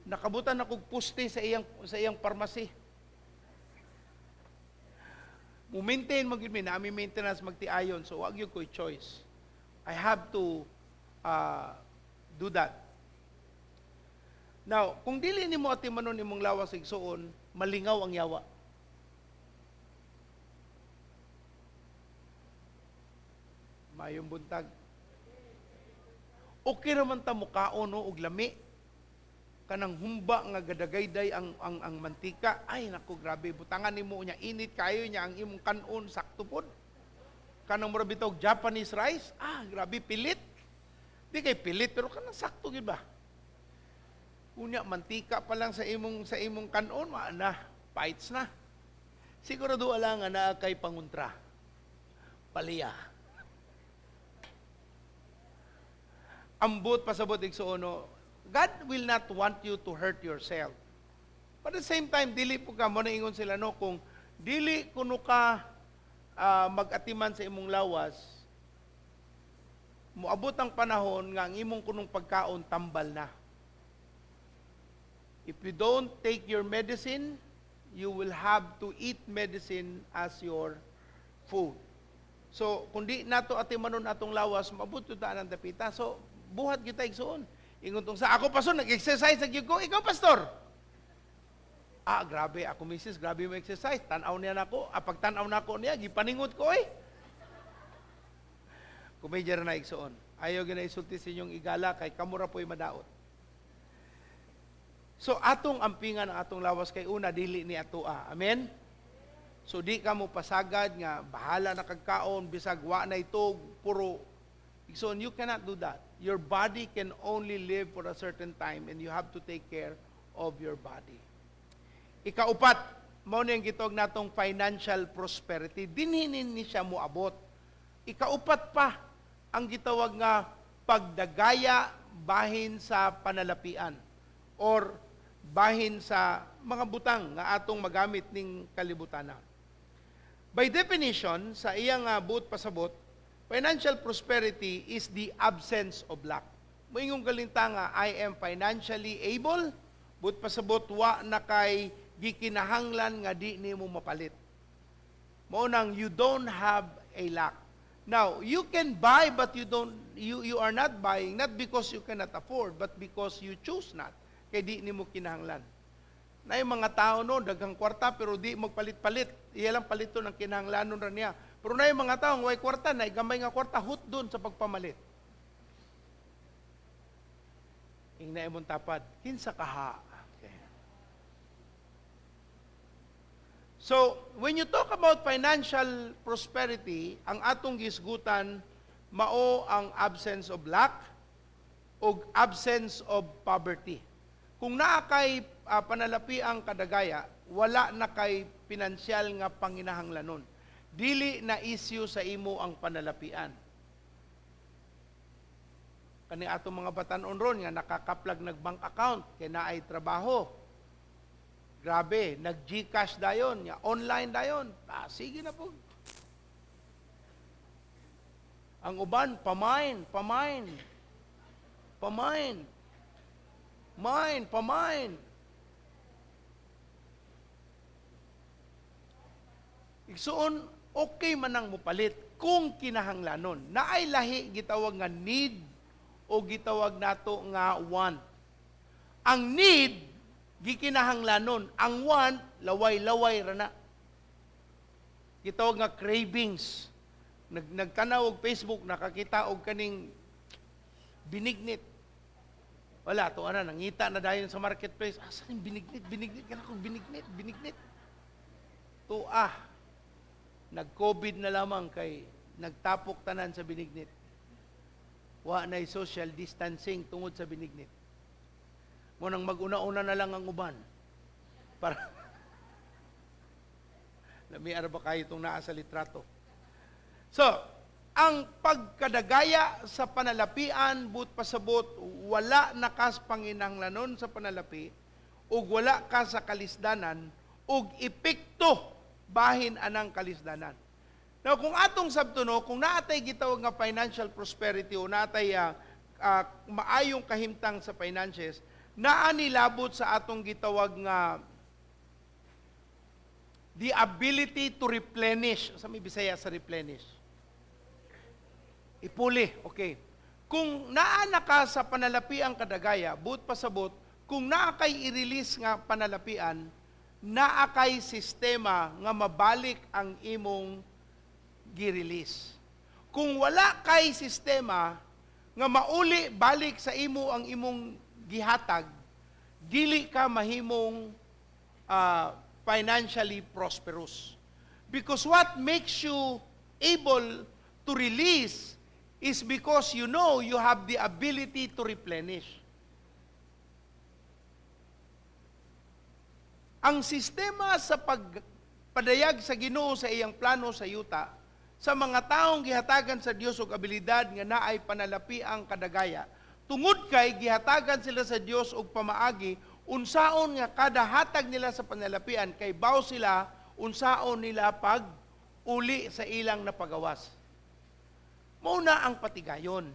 S4: nakabutan na kog puste sa iyang pharmacy. Mo maintain man gyud mi, nami maintenance magtiayon, so wag gyud ko'y choice. I have to do that. Now, kung dili nimo atimanon imong lawas, igsuon, malingaw ang yawa. Mayong buntag. Okay raman ta mukaon, no, og lami. Kanang humba nga gadagayday ang mantika. Ay nako, grabe, butangan nimo nya init kayo nya ang imong kanon, sakto pod. Kanang mura bitaw Japanese rice, ah grabe pilit. Di kay pilit pero kanang sakto gyud ba? Unya mantika pa lang sa imong kanon, wa na, fights na. Sigurado ala nga naa kay panguntra. Paliya. Ambot pasabot, igsuon, no, God will not want you to hurt yourself. But at the same time, dili po ka, mo na ingon sila, no, kung dili kuno ka mag-atiman sa imong lawas, moabot ang panahon nga ang imong kunong pagkaon tambal na. If you don't take your medicine, you will have to eat medicine as your food. So, kung di nato atimanon atong lawas, maabot ta ng dapita. So, buhat kita, igsuon. Ingon tong sa ako, pastor, nag-exercise sa gyud ko. Ikaw, pastor? Ah, grabe ako, misis, grabe mo exercise. Tan-aw niya nako. Ah, pag tan-aw nako niya, gipaningot ko eh. Kumedya na, igsuon. Ayaw gina isulti sa inyong igala kay kamura po'y madaot. So atong ampingan ang atong lawas kay una dili ni atoa. Amen. So di ka mo pasagad nga bahala na kagkaon bisag wa na itog puro. So you cannot do that. Your body can only live for a certain time and you have to take care of your body. Ikaupat, mao ni ang gitawag natong financial prosperity. Dinhinin ni siya moabot. Ikaupat pa ang gitawag nga pagdagaya bahin sa panalapian or bahin sa mga butang nga atong magamit ning kalibutana. By definition, sa iyang buot pasabot, financial prosperity is the absence of lack. Moingong galinta nga I am financially able, buot pasabot wa na kay gikinahanglan nga di nimo mapalit. Mao nang you don't have a lack. Now, you can buy but you don't you you are not buying not because you cannot afford but because you choose not. Kay di nimo kinahanglan. Na yung mga tao, no, daghang kwarta pero di magpalit-palit. Iya lang palito ng kinahanglanon ra niya. Pero na yung mga tao way kwarta, na gamay nga kwarta, hot dun sa pagpamalit. Ingna imong tapad, kinsa kaha? Okay. So, when you talk about financial prosperity, ang atong gisgutan mao ang absence of lack o absence of poverty. Kung naa kay panalapi ang kadagaya, wala na kay pinansyal nga panginahanglanon. Dili na issue sa imo ang panalapian. Kani atong mga batan-on ron nga nakakaplag nag bank account kay naay trabaho. Grabe, nag GCash dayon, nga online dayon. Ah, sige na po. Ang uban, pamine, pamine. Pamine. Mine, pamine. Igsuon, okay man ang mupalit kung kinahanglanon. Naay lahi gitawag nga need o gitawag nato nga want. Ang need, gikinahanglanon. Ang want, laway-laway ra na. Gitawag nga cravings. Nagtanaw og Facebook, nakakita og kaning binignit. Wala, to ana, nangita na dayon sa marketplace. Asa yung binignit? Binignit, kana kong binignit, binignit. To ah, nag-COVID na lamang kay Nagtapok tanan sa binignit. Wa nay social distancing tungod sa binignit. Mao nang mag-una-una na lang ang uban. Para lami ara ba kayo itong naa sa litrato. So, ang pagkadagaya sa panalapian, buot pasabot, wala na kas panginahanglanon sa panalapi, ug wala ka sa kalisdanan, ug epekto bahin anang kalisdanan. Now, kung atong sabtono, kung naatay gitawag nga financial prosperity o naatay maayong kahimtang sa finances, naa nilabot sa atong gitawag nga the ability to replenish. Sa may Bisaya sa replenish? Ipuli, okay. Kung naa na ka sa panalapiang kadagaya, buot pasabot, kung naa kay i-release nga panalapian, naa kay sistema nga mabalik ang imong gi-release. Kung wala kay sistema nga mauli balik sa imo ang imong gihatag, dili ka mahimong financially prosperous. Because what makes you able to release is because you know you have the ability to replenish. Ang sistema sa pagpadayag sa Ginoo sa iyang plano sa yuta, sa mga taong gihatagan sa Dios og abilidad nga naay panalapi ang kadagaya, tungod kay gihatagan sila sa Dios og pamaagi unsaon nga kada hatag nila sa panalapian kay baw sila unsaon nila pag uli sa ilang napagawas. Mao na ang patigayon.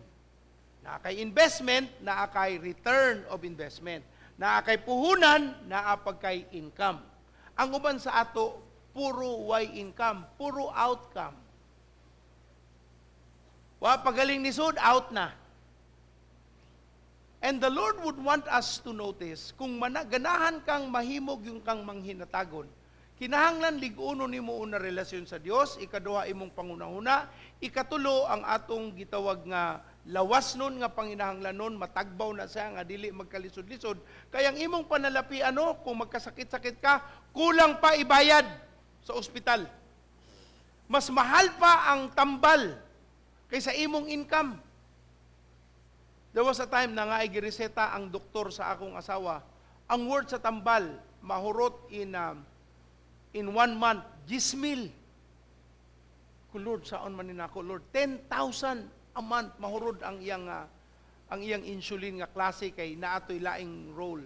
S4: Naa kay investment, naa kay return of investment. Naa kay puhunan, naa pagkay income. Ang uban sa ato, puro way income, puro outcome. Wa pagaling ni sud, out na. And the Lord would want us to notice, kung ganahan kang mahimog yung kang manghinatagon, kinahanglan lig-uno nimo una relasyon sa Dios, ikaduha imong pangunahuna, ikatulo ang atong gitawag nga lawas nun nga panginahanglanon, matagbaw na siya nga dili magkalisod-lisod. Kaya ang imong panalapi ano, kung magkasakit-sakit ka, kulang pa ibayad sa ospital. Mas mahal pa ang tambal kaysa imong income. There was a time na nga ay gireseta ang doktor sa akong asawa. Ang word sa tambal, mahurot in 1 month, 10,000. Ko Lord, saon man ni nako, Lord, 10,000 a month mahurot ang iyang insulin nga klase kay naatoy laing role.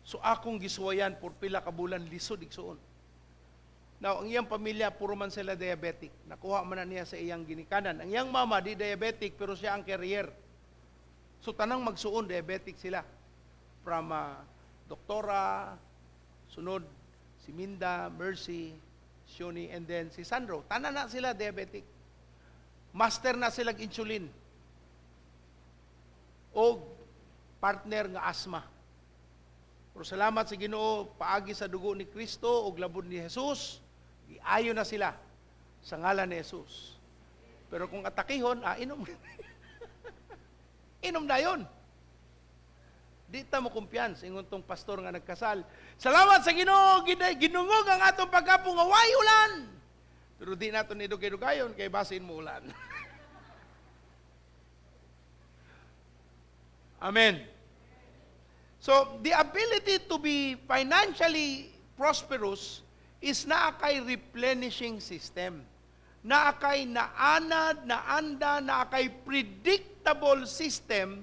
S4: So akong gisuwayan por pila ka bulan, lisod, igsuon. Now, ang iyang pamilya, puro man sila diabetic. Nakuha man na niya sa iyang ginikanan. Ang iyang mama, di diabetic, pero siya ang carrier. So, tanang magsuon, diabetic sila. From doktora, sunod, si Minda, Mercy, Shoni, and then si Sandro. Tanan na sila diabetic. Master na sila insulin. O partner nga asthma. Pero salamat sa Ginoo, paagi sa dugo ni Kristo ug labod ni Jesus, giayo na sila sa ngalan ni Jesus. Pero kung atakihon, inom. Inom na yun. Di ta mo kumpiyansa, ingon tong pastor nga nagkasal. Salamat sa Ginoo, ginungog ang atong pagkapo nga way ulan. Pero di nato ni dugay-dugayon kay basin mo ulan. Amen. So, the ability to be financially prosperous is naa kay replenishing system. Naa kay naanad, naanda, naa kay predictable system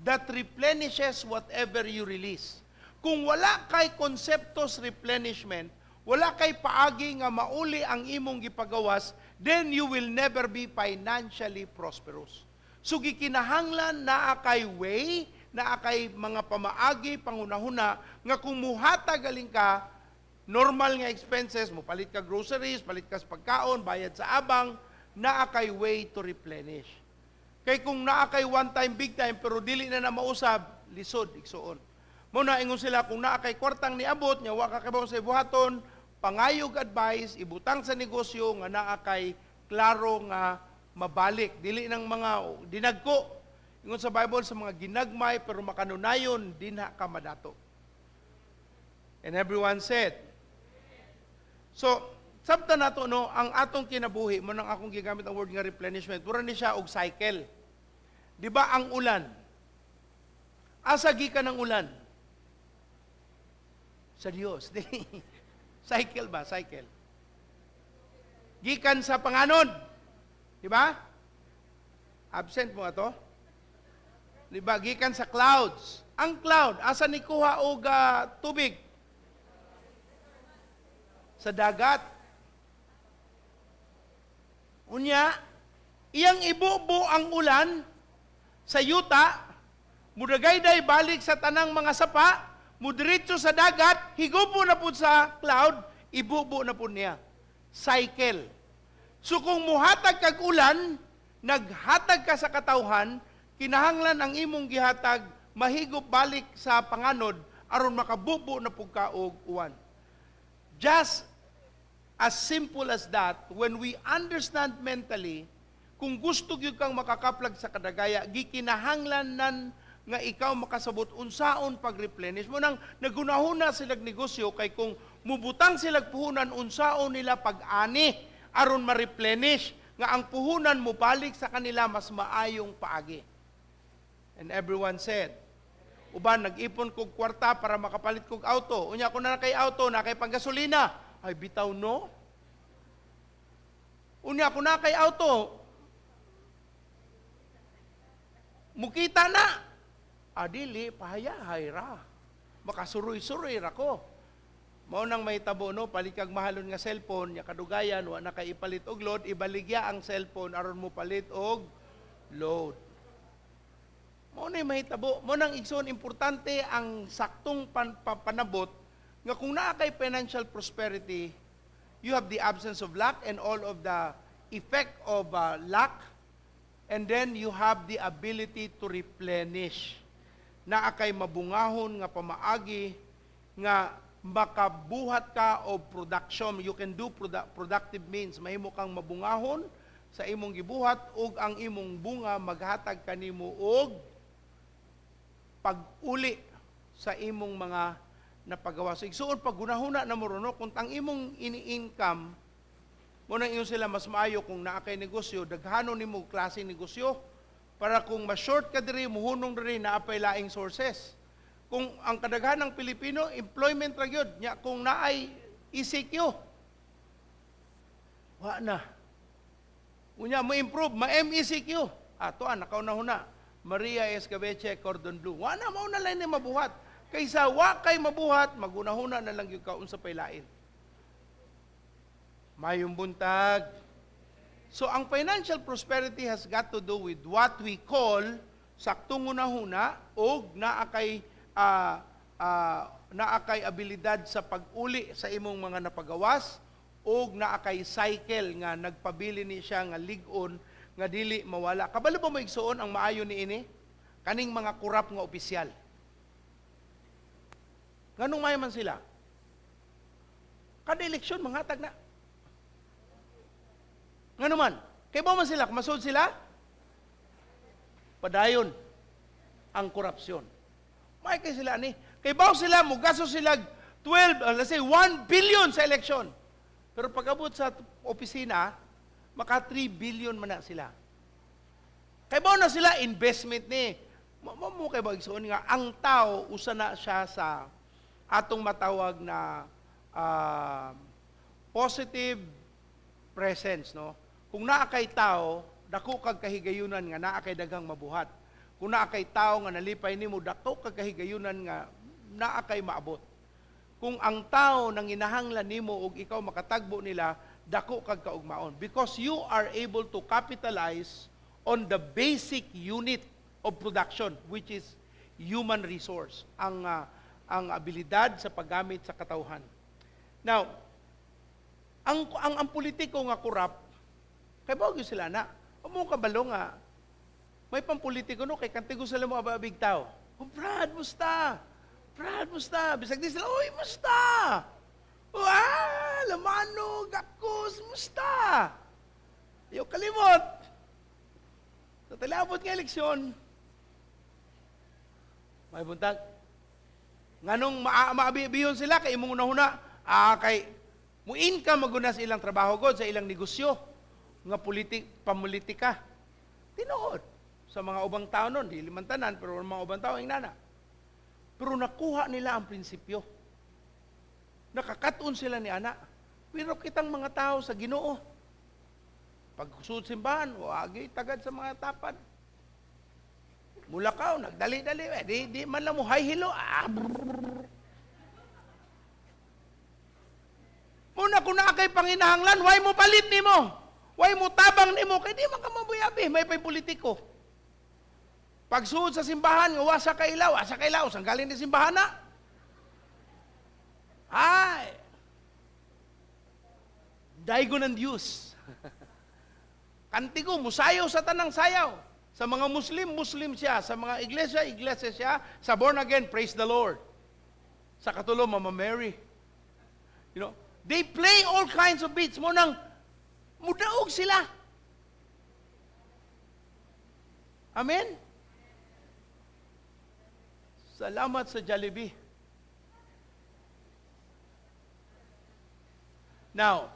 S4: that replenishes whatever you release. Kung wala kay konseptos replenishment, wala kay paagi nga mauli ang imong gipagawas, then you will never be financially prosperous. So gikinahanglan naa kay way, naa kay mga pamaagi, pangunahuna, nga kung muhatag galing ka, normal nga expenses, mo palit ka groceries, palit ka sa pagkaon, bayad sa abang, naa kay way to replenish. Kay kung naa kay one time, big time, pero dili na na mausab, lisod, igsuon. Mao na ingon sila, kung naa kay kwartang niabot, nya wa ka kabaw sa ibuhaton, pangayog advice, ibutang sa negosyo nga naa kay klaro nga mabalik. Dili nang mga dinagko. Ingon sa Bible, sa mga ginagmay pero makanunayon, dinha ka madato. And everyone said, so, Sabta nato, no, ang atong kinabuhi mo nang akong gigamit ang word nga replenishment, mura ni siya og cycle. Di ba ang ulan? Asa gikan ang ulan? Sa Dios. Di. Cycle ba? Cycle. Gikan sa panganod. Di ba? Absent mo ato? Di ba? Gikan sa clouds. Ang cloud, asa ni kuha og tubig? Sa dagat. Unya, iyang ibubo ang ulan sa yuta, mudagayday balik sa tanang mga sapa, mudiretso sa dagat, higupo na pud sa cloud, ibubo na pud niya. Cycle. So kung muhatag kag ulan, naghatag ka sa katawhan, kinahanglan ang imong gihatag mahigop balik sa panganod aron makabubo na pud ka og uwan. Just as simple as that, when we understand mentally, kung gusto gyud kang makakaplag sa kadagaya, gikinahanglan nan nga ikaw makasabot unsaon pag-replenish mo. Nang nagunahuna silag negosyo kay kung mubutang silag puhunan, unsaon nila pag-ani aron ma-replenish nga ang puhunan mo balik sa kanila mas maayong paagi. And everyone said, uban nag-ipon kog kwarta para makapalit kog auto. Unya ko na kay auto, na kay panggasolina. Ay bitaw, no. Unya ko na kay auto, mukita na. Adili, pahayahay ra. Makasuroy-suroy ra ko. Mao nang may tabo, no, palit kag mahalon nga cellphone, nya kadugayan wa na kay ipalit og load, ibaligya ang cellphone aron mo palit og load. Mao na mahitabo. Mao nang, igsoon, importante ang saktong panabot nga kung naa kay financial prosperity, you have the absence of lack and all of the effect of lack, and then you have the ability to replenish. Naa kay mabungahon nga pamaagi nga makabuhat ka og production. You can do productive means. Mahimo kang mabungahon sa imong gibuhat ug ang imong bunga maghatag kanimo og pag-uli sa imong mga napagawa. So igsuon, pag gunahuna na mo ron, no, kung ang imong ini-income mo nang ingon sila, mas maayo kung naa kay negosyo, daghano nimo klase negosyo para kung ma-short ka diri, muhunong diri, naa pay laing sources. Kung ang kadaghan ng Pilipino, employment ra gyud nya, kung naay ECQ, wa na. Unya mo improve, ma-MECQ. Ato ah, nakauna-huna. Maria Escabeche Cordon Bleu. Wa na, mao na lang ni mabuhat. Kaysa wa kay mabuhat, magunahuna na lang gyud ka unsa pay lain. Mayong buntag. So ang financial prosperity has got to do with what we call saktong hunahuna og naa kay abilidad sa pag-uli sa imong mga napagawas og naa kay cycle nga nagpabili ni siya nga lig-on nga dili mawala. Kabalo ba mo, igsuon, ang maayo ni ini? Kaning mga kurap nga opisyal. Nganong maayo man sila? Kada eleksyon manghatag na. Ngano man? Kay ba man sila, kung masud sila, padayon ang korupsyon. May kay sila ni. Kay baw sila, mugaso sila 12, let's say 1 billion sa eleksyon. Pero pag-abot sa opisina, maka 3 billion man na sila. Kay baw na sila investment ni. Mo mo kay ba, igsuon, nga ang tao usa na siya sa atong matawag na positive presence, no? Kung naa kay tao, dako kag kahigayunan nga naa kay daghang mabuhat. Kung naa kay tao nga nalipay nimo, dako kag kahigayunan nga naa kay maabot. Kung ang tao nang inahanglan nimo ug ikaw makatagbo nila, dako kag kaugmaon because you are able to capitalize on the basic unit of production, which is human resource, ang abilidad sa paggamit sa katawhan. Now, ang politiko nga kurap, kay bawo gyud sila na. Amo kabalo nga may pampolitiko, no, kay kantigo sila mo ababig tao. "Oh, Brad, musta? Brad, musta?" Bisag di sila, "Oy, musta? Oh, lamano, gakos, musta?" Yo kalimot. Sa talabot nga eleksyon, may buntag. Nganong maabibiyon sila kay imong unahuna, kay Mo income maguna sa ilang trabaho god, sa ilang negosyo nga politik, pamulitika. Tinuod sa mga ubang tao nun, dili man tanan, pero mga ubang tao ingnana. Pero nakuha nila ang prinsipyo. Nakakaton sila ni ana. Pero kitang mga tao sa Ginoo, pag simbahan, wagi tagad sa mga tapad. Mulakaw, nagdali-dali, eh, di man lang mo hi hello. Ah, brrr. Muna kung naa kay panginahanglan, why mo palit nimo? Why mo tabang nimo? Kay di man ka mabuyabi, may pay politiko. Pagsuod sa simbahan, nga wasa ka ilaw, asa ka ilaw, saan galing ni simbahan na? Ay! Daigo ng Diyos. Kantigo, musayaw sa tanang sayaw. Sa mga Muslim, Muslim siya. Sa mga iglesia, iglesia siya. Sa born again, praise the Lord. Sa katulo, Mama Mary. They play all kinds of beats. Mo nang, mudaog sila. Amen? Salamat sa Jollibee. Now,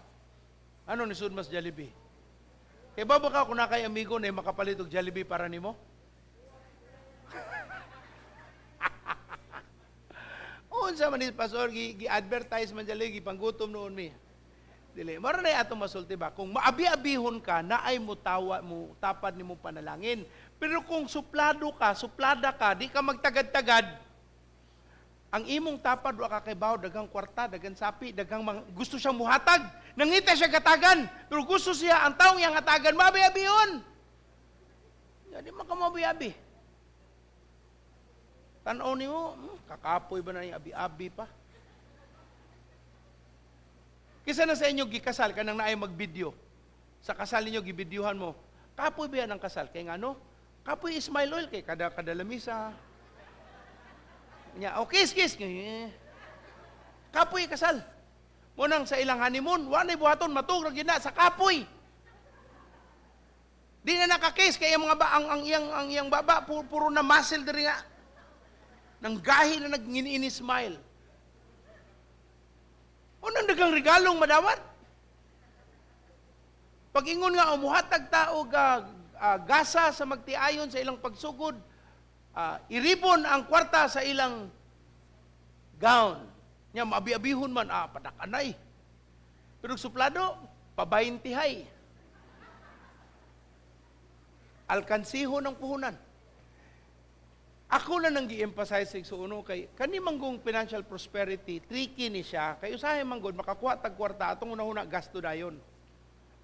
S4: ano ni mas Jollibee? Kay ba ka kung na kay amigo na makapalit og Jollibee para nimo? Unsa man ni pastor gi advertise man Jollibee, gipanggutom noon mi. Dili, mara na atong masulti ba? Kung maabi-abihon ka, naay mo tawa mo tapad nimo panalangin. Pero kung suplado ka, suplada ka, di ka magtagad-tagad, ang imong tapad wa ka kay bawo, daghang kwarta, daghang sapi, daghang mga, gusto siyang muhatag. Nangita siya katagan, pero gusto siya ang taong iyang hatagan, maabi-abihon. Ya, di man ka maabi-abi. Tan-aw nimo, kakapoy ba na yung abi-abi pa? Kisa na sa inyo gikasal kanang naay mag-video. Sa kasal ninyo gibidyuhan mo. Kapoy ba yan ang kasal? Kay ngano? Kapoy smile oil kay kada kada lamisa. Nya, oh, kiss kiss. Eh. Kapoy kasal. Mo nang sa ilang honeymoon, wa nay buhaton matug ra gyud na sa kapoy. Di na nakakiss kay ang mga ba ang iyang baba puro na muscle diri nga. Nang gahi na nagngini smile. Unang dagang regalong madawat. Pag ingon nga umuhatag tao ga gasa sa magtiayon sa ilang pagsugod, iribon ang kwarta sa ilang gown. Nya maabi-abihon man, padak-anay. Pero suplado, pabaintihay. Alkansiho ng puhunan. Ako na nang gi-emphasize sa uno kay kani manggong financial prosperity, tricky ni siya kay usahay manggod makakuha tag kwarta, atong unahuna gasto dayon.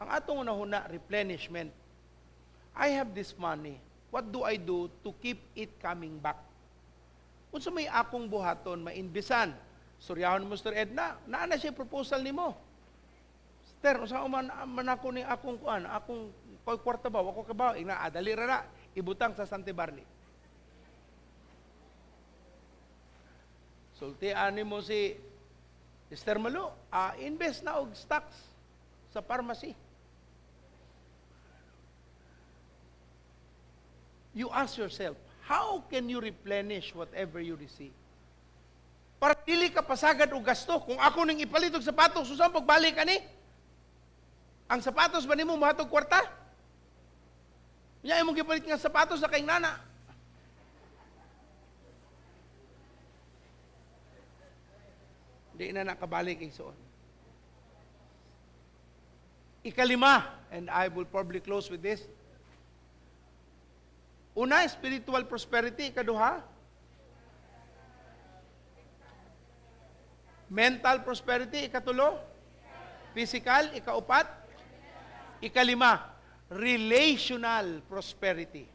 S4: Ang atong unahuna, replenishment. I have this money. What do I do to keep it coming back? Unsa may akong buhaton maimbisan? Suryahon mo, Mr. Edna, naa na siya proposal nimo. Sir, unsa man man ako ni akong kuan, akong koy kwarta ba, wako ka ba? Ingna, dali ra na, ibutang sa Sante Barley. Sultian mo si Esther Malo, invest na og stocks sa pharmacy. You ask yourself, how can you replenish whatever you receive? Para dili ka pasagad og gasto. Kung ako ning ipalit og sapatos, unsa pagbalik ani? Ang sapatos ba nimo mohatog kwarta? Nya imong gipalit nga sapatos sa kay nana. Di na nakabalik igsoon. Ikalima, and I will probably close with this. Una, spiritual prosperity. Ikaduha, mental prosperity. Ikatulo, physical. Ikaupat, ikalima, relational prosperity.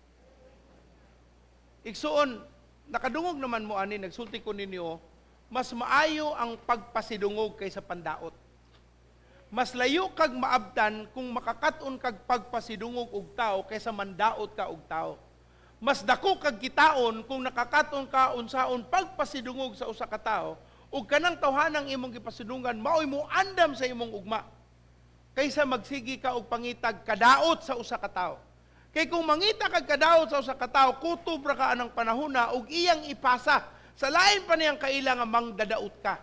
S4: Igsuon, nakadungog naman mo ani, nagsulti ko ninyo, mas maayo ang pagpasidungog kaysa pandaot. Mas layo kag maabtan kung makakaton kag pagpasidungog og tao kaysa mandaot ka og tao. Mas dako kag kitaon kung nakakaton ka unsaon pagpasidungog sa usa ka tawo ug kanang tawhanang imong gipasidungan maoy mo andam sa imong ugma kaysa magsigi ka og pangitag kadaot sa usa ka tawo. Kay kung mangita kag kadaot sa usa ka tawo, kutob ra ka anang panahona ug iyang ipasa sa lain pa niyang kaila nga mangdadaot ka.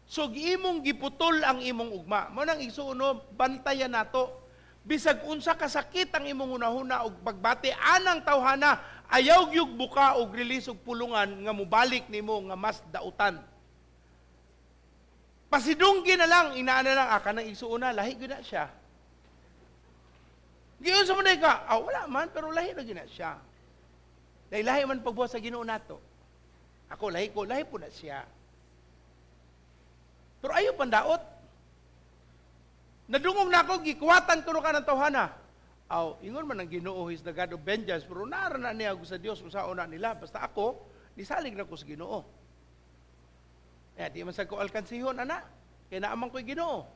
S4: So imong giputol ang imong ugma. Mao nang, igsuon, bantayan nato. Bisag unsa kasakit ang imong hunahuna og pagbati anang tawhana, ayaw gyud buka og release og pulungan nga mobalik nimo nga mas dautan. Pasidunggi na lang, inaan na lang, ah, kanang igsuon na, lahi gyud na siya. Giyon sa man ka, ah, wala man, pero lahi na gyud na siya. Dahil lahi man pagbuhat sa Ginoo nato. Ako, lahi ko, lahi po na siya. Pero ayaw pandaot. Nadungog na ako, gikuwatan ko no ka ng tawhana. Aw, ingon man ang Ginoo is the God of vengeance, pero naara na niya sa Dios unsaon na nila. Basta ako, nisalig na ko sa Ginoo. Eh, di man sa ko alkansihon, ana. Kaya naaman ko'y Ginoo.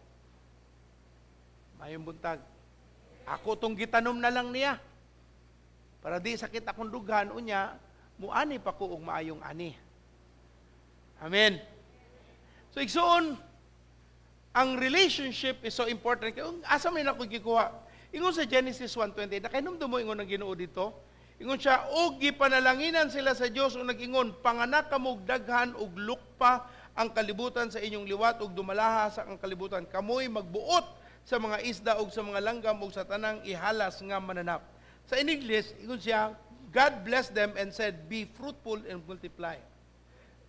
S4: Mayong buntag. Ako tong gitanom na lang niya. Para di sakit akong dughan, unya, muani pa ko og maayong ani. Amen. So, igsuon, ang relationship is so important. Kaya, asa man ako gikuha? Ingon sa Genesis 1:20, nakahinumdum mo ingon ng Ginoo dito? Ingon siya, og gipanalanginan sila sa Dios ug nag-ingon, "Panganak kamo og daghan ug lukpa ang kalibutan sa inyong liwat ug dumalaha sa ang kalibutan. Kamoy magbuot sa mga isda ug sa mga langgam ug sa tanang ihalas nga mananap." Sa in English, ingon siya, God blessed them and said, "Be fruitful and multiply."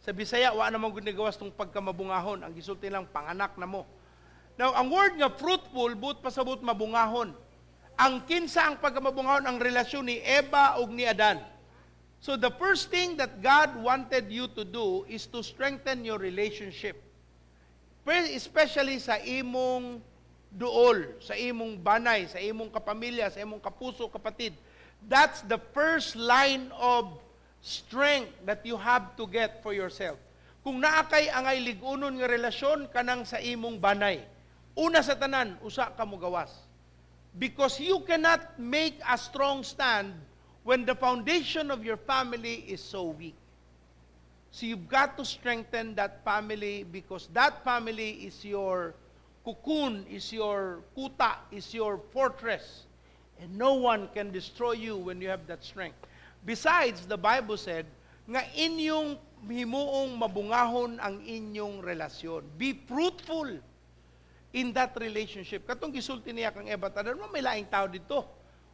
S4: Sa Bisaya, wa naman gud nagawas tong pagkamabungahon. Ang gisulti lang, panganak na mo. Now, ang word nga fruitful, buot pasabot mabungahon. Ang kinsa ang pagkamabungahon, ang relasyon ni Eva ug ni Adan. So the first thing that God wanted you to do is to strengthen your relationship. Especially sa imong duol, sa imong banay, sa imong kapamilya, sa imong kapuso, kapatid. That's the first line of strength that you have to get for yourself. Kung naa kay angay lig-unon nga relasyon kanang sa imong banay, una sa tanan, usa ka mogawas. Because you cannot make a strong stand when the foundation of your family is so weak. So you've got to strengthen that family because that family is your cocoon, is your kuta, is your fortress. And no one can destroy you when you have that strength. Besides, the Bible said, nga inyong himuong mabungahon ang inyong relasyon. Be fruitful in that relationship. Katong gisulti niya kang Eva, tanan mo may laing tao dito.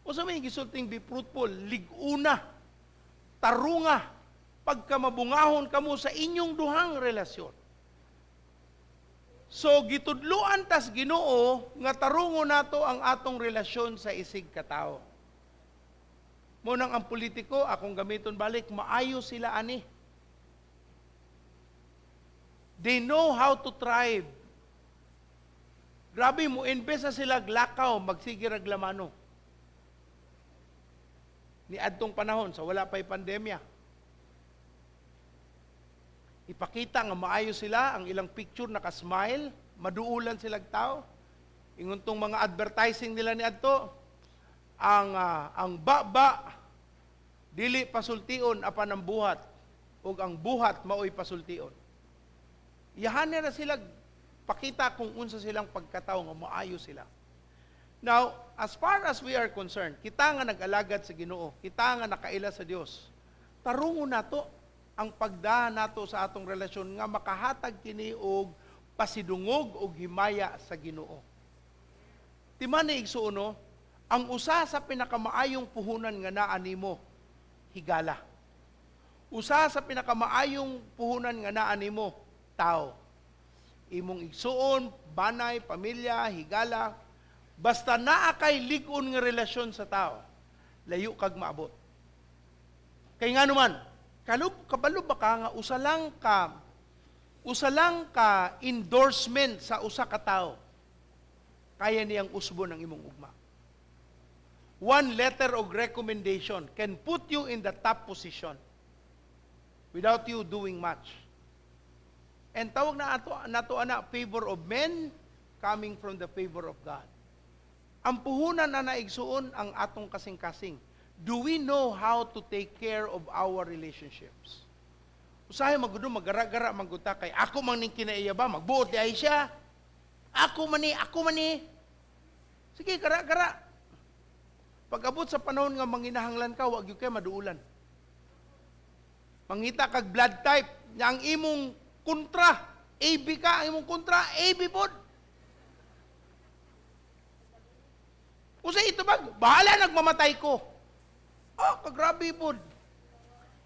S4: Unsa may gisulting be fruitful? Liguna, tarunga, pagka mabungahon kamo sa inyong duhang relasyon. So gitudluan tas Ginoo nga tarungo nato ang atong relasyon sa isig katawo. Mao nang ang politiko akong gamiton balik, maayo sila ani. They know how to thrive. Grabe mo, invest na sila lakaw, magsige rag lamano. Ni adtong panahon sa wala pa'y pandemya. Ipakita nga maayo sila, ang ilang picture naka-smile, maduulan sila tao. Ingon tong mga advertising nila ni adto, ang baba dili pasultion apan ang buhat ug ang buhat maoy pasultion. Iyahan nila sila pakita kung unsa silang pagkatao nga maayo sila. Now, as far as we are concerned, kita nga nag-alagad sa Ginoo, kita nga nakaila sa Dios, tarungo nato ang pagdahan nato sa atong relasyon nga makahatag kini og pasidungog og himaya sa Ginoo. Timan ni, igsuon, no, ang usa sa pinakamaayong puhunan nga naa nimo, higala. Usa sa pinakamaayong puhunan nga naa nimo, tao. Imong igsuon, banay, pamilya, higala, basta naa kay lig-on nga relasyon sa tao, layo kag maabot. Kay nga naman, kabalo ba ka nga usa lang ka endorsement sa usa ka tawo, kaya niyang usbon ang imong ugma? One letter of recommendation can put you in the top position without you doing much. And tawag na ato nato ana favor of men coming from the favor of God. Ang puhunan na naigsuon ang atong kasing-kasing. Do we know how to take care of our relationships? Usahay magudo magara-gara mangguta kay ako man ning kinaiya ba, magbuot di ay siya. Ako man ni, ako man ni. Sige, gara-gara. Pag abot sa panahon nga manginahanglan ka, wag gyud kay maduulan. Mangita kag blood type, nya ang imong kontra. AB ka, ang imong kontra, AB pod. Usa ito bag, bahala nagmamatay ko. Ah, kagrabe pod.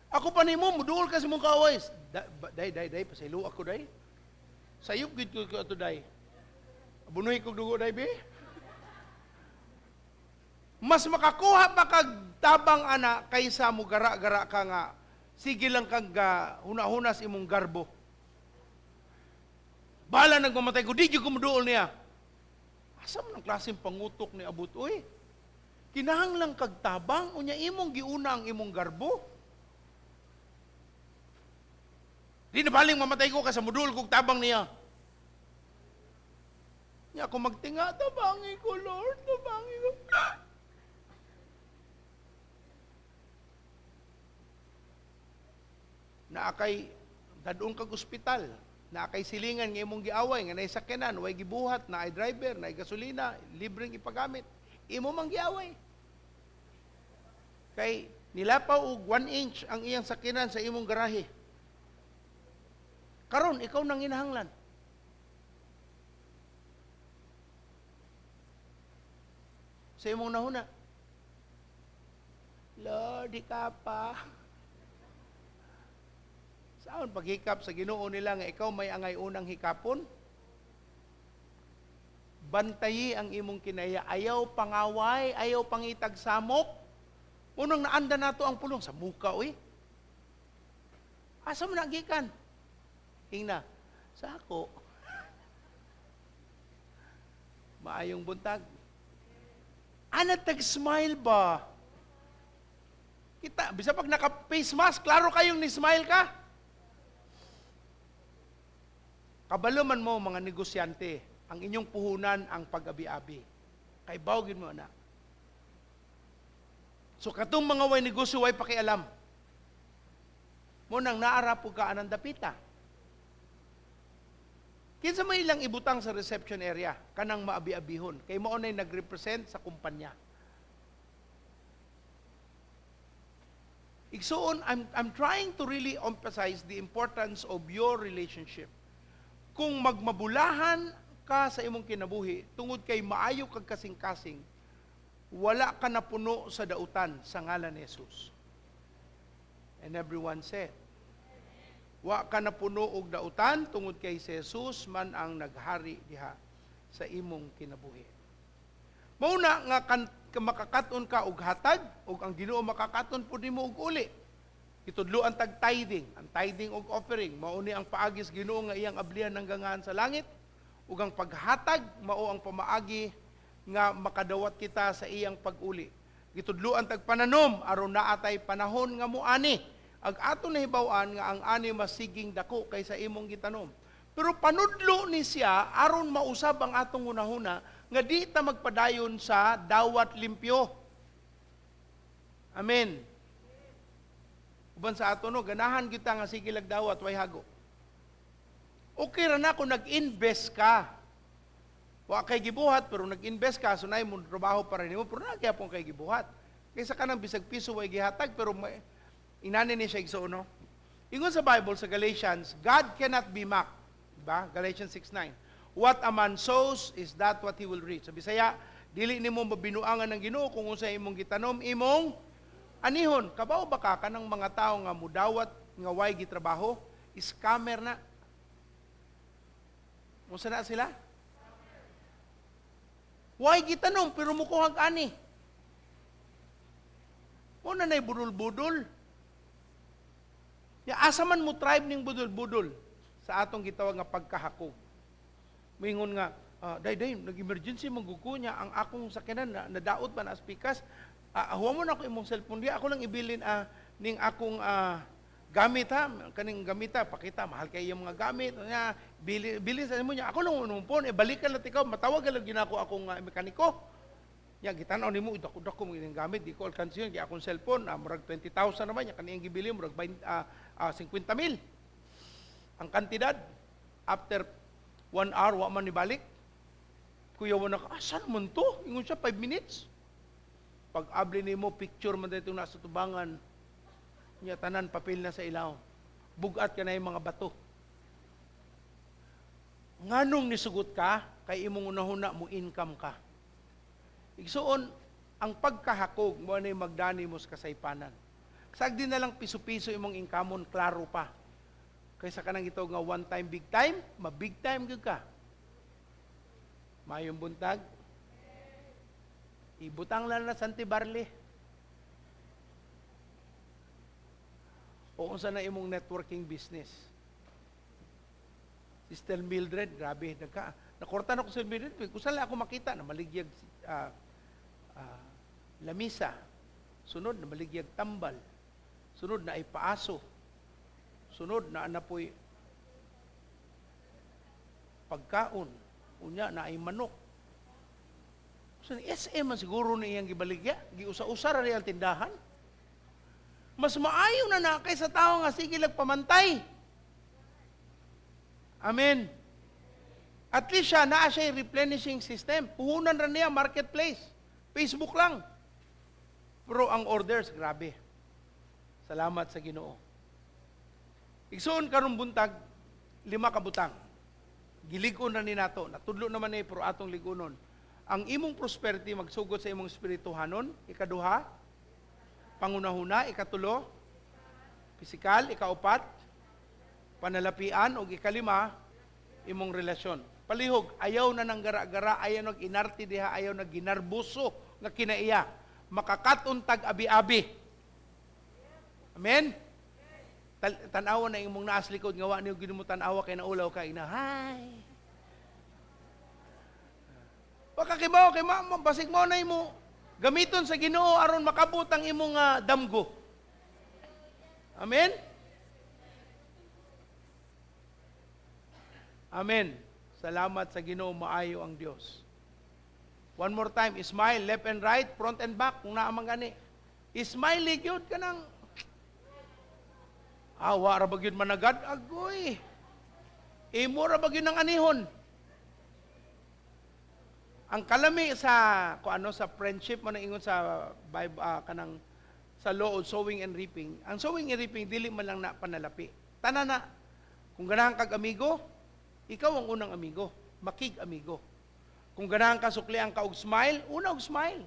S4: Ako pa nimo, muduol ka sa imong kaaway. Day, day, day, pasaylo ako, day. Sayop gid ko ato, day. Bunuhi kog dugo, day, be. Mas makakuha pa kag tabang ana kaysa mo gara-gara ka nga sige lang kag huna-hunas imong garbo. Bahala nagmamatay ko, di jud ko muduol niya. Asa man ang klaseng pangutok ni abot, uy? Kinahanglang kag tabang, unya imong giuna ang imong garbo. Di na baling mamatay ko kasi mudul kog tabang niya. Nya ako magtinga, tabangi ko, Lord, tabangi ko. Naa kay dadong kag ospital, naa kay silingan nga imong giaway nga naay sakyanan, way gibuhat, naay driver, naay gasolina, libreng ipagamit. Imo mang giaway. Kay nilapaw og 1 inch ang iyang sakyanan sa imong garahe. Karon ikaw nang inahanglan. Sa imong nahuna. Lord, di ka pa. Saan paghikap sa Ginoo nila nga ikaw may angay unang hikapon? Bantayi ang imong kinaya. Ayaw pangaway, ayaw pangitag samok. Unang naanda nato ang pulong sa muka, uy. Asa mo nagikan? Hingna, sa ako. Maayong buntag. Ana tag-smile ba? Kita, bisa pag naka-face mask, klaro kayong ni-smile ka. Kabalo man mo mga negosyante, ang inyong puhunan ang pag-abi-abi. Kay bawgin mo na. So katong mga way negosyo way pakialam. Mo nang naara po ka anang dapita. Kinsa may ilang ibutang sa reception area kanang maabi-abihon kay mao nay nagrepresent sa kumpanya. Igsuon, I'm trying to really emphasize the importance of your relationship. Kung magmabulahan ka sa imong kinabuhi tungod kay maayo kag kasing-kasing, wala ka napuno sa dautan sa ngalan ni Jesus. And everyone said, wa ka napuno og dautan tungod kay si Jesus man ang naghari diha sa imong kinabuhi. Mauna nga makakaton ka og hatag ug ang Ginoo makakaton pud nimo og uli. Gitudloan tag tithing, ang tithing og offering, mao ni ang paagis Ginoo nga iyang ablihan ng gangahan sa langit ug ang paghatag mao ang pamaagi nga makadawat kita sa iyang pag-uli. Gitudloan tag pananom aron naa tay panahon nga moani. Ag ato nahibaw-an nga ang ani masiging dako kaysa imong gitanom. Pero panudlo ni siya aron mausab ang atong hunahuna nga di ta magpadayon sa dawat limpyo. Amen. Uban sa ato no, ganahan kita nga sige lag dawat way hago. Okay ra na kung nag-invest ka. Wa kay gibuhat pero nag-invest ka, so naay mo trabaho para nimo pero naa gyapon kay gibuhat. Kaysa kanang bisag piso way gihatag pero may, inani ni siya igsuon no. Ingon sa Bible sa Galatians, God cannot be mocked. Diba? Galatians 6:9. What a man sows is that what he will reap. Sa Bisaya, dili nimo mabinuangan ng Ginoo kung unsa imong gitanom, imong anihon. Kabaw ba ka kanang mga tawo nga mudawat nga way gitrabaho? Scammer na. Unsa na sila? Way gitanom pero mukuhag ani. Muna na'y budol-budol. Ya, asa man mo tribe ning budol-budol sa atong gitawag nga pagkahakog. Moingon nga, day day nag-emergency man niya ang akong sakyanan na, nadaot ba na aspikas. Huwa mo na ako imong cellphone diya, ako lang ibilin ning akong gamit ha, kaning gamita pakita mahal kay iyang mga gamit nya, bili sa nimo niya, ako lang imong phone, balikan lang ikaw, matawag lang ginako akong mekaniko. Nya gitan-aw nimo dako-dako mo ining gamit, di ko alkansiyon kay akong cellphone, murag 20,000 naman nya kaniyang gibili murag 50,000. Ang kantidad after 1 hour wa man nibalik. Kuya wa na asan man to? Ingon siya 5 minutes. Pag abli nimo picture man dito nasa tubangan. Nya tanan papel na sa ilaw. Bugat ka na yung mga bato. Nganong nisugot ka, kay imong unahuna mo income ka. Igsuon, ang pagkahakog mo na magdani mo sa kasaypanan. Sagdi na lang piso-piso imong inkamon, klaro pa. Kaysa kanang ito nga one time, big time, ma-big time gyud ka. Mayong buntag. Ibutang lang na Santi Barley. O unsa na imong networking business. Sister Mildred, grabe, nakorta na ko si Mildred, kung saan ako makita, na maligyag lamisa, sunod na maligyag tambal, sunod na ay paaso, sunod na anapoy pagkaon, unya na ay manok. So, SM man siguro na iyang gibaligya, giusa-usa ra ang tindahan. Mas maayo na na kaysa tao nga sige lag pamantay. Amen. At least siya, naa siya replenishing system. Puhunan ra niya, marketplace. Facebook lang. Pero ang orders, grabe. Salamat sa Ginoo. Igsuon karong buntag, lima ka butang. Gilig-on na ni nato. Natudlo naman ni pero atong ligunon. Ang imong prosperity magsugod sa imong espirituhanon. Ikaduha, pangunahuna. Ikatulo, pisikal. Ikaupat, panalapian. O ikalima, imong relasyon. Palihog, ayaw na nang gara-gara, ayaw nag inarte diha, ayaw nag ginarbuso nga kinaiya. Makakaton tag abi-abi. Amen? Tanawa na imong naas likod nga wa niyo ginimo tanawa kay naulaw ka ina. Hi. Baka kibaw kay ma, basig mo na imo gamiton sa Ginoo aron makabot ang imong damgo. Amen? Amen. Salamat sa Ginoo, maayo ang Dios. One more time, smile left and right, front and back kung naa man gani. Smile gyud kanang awa ra ba gyud managad agoy. Imo ra ba gyud ang anihon. Ang kalami sa kung ano sa friendship mo na ingon sa Bible, kanang sa law of sowing and reaping. Ang sowing and reaping dili man lang na panalapi. Tanan na kung ganahan kag amigo, ikaw ang unang amigo, makig-amigo. Kung ganahan ka suklian ka og smile, una og smile.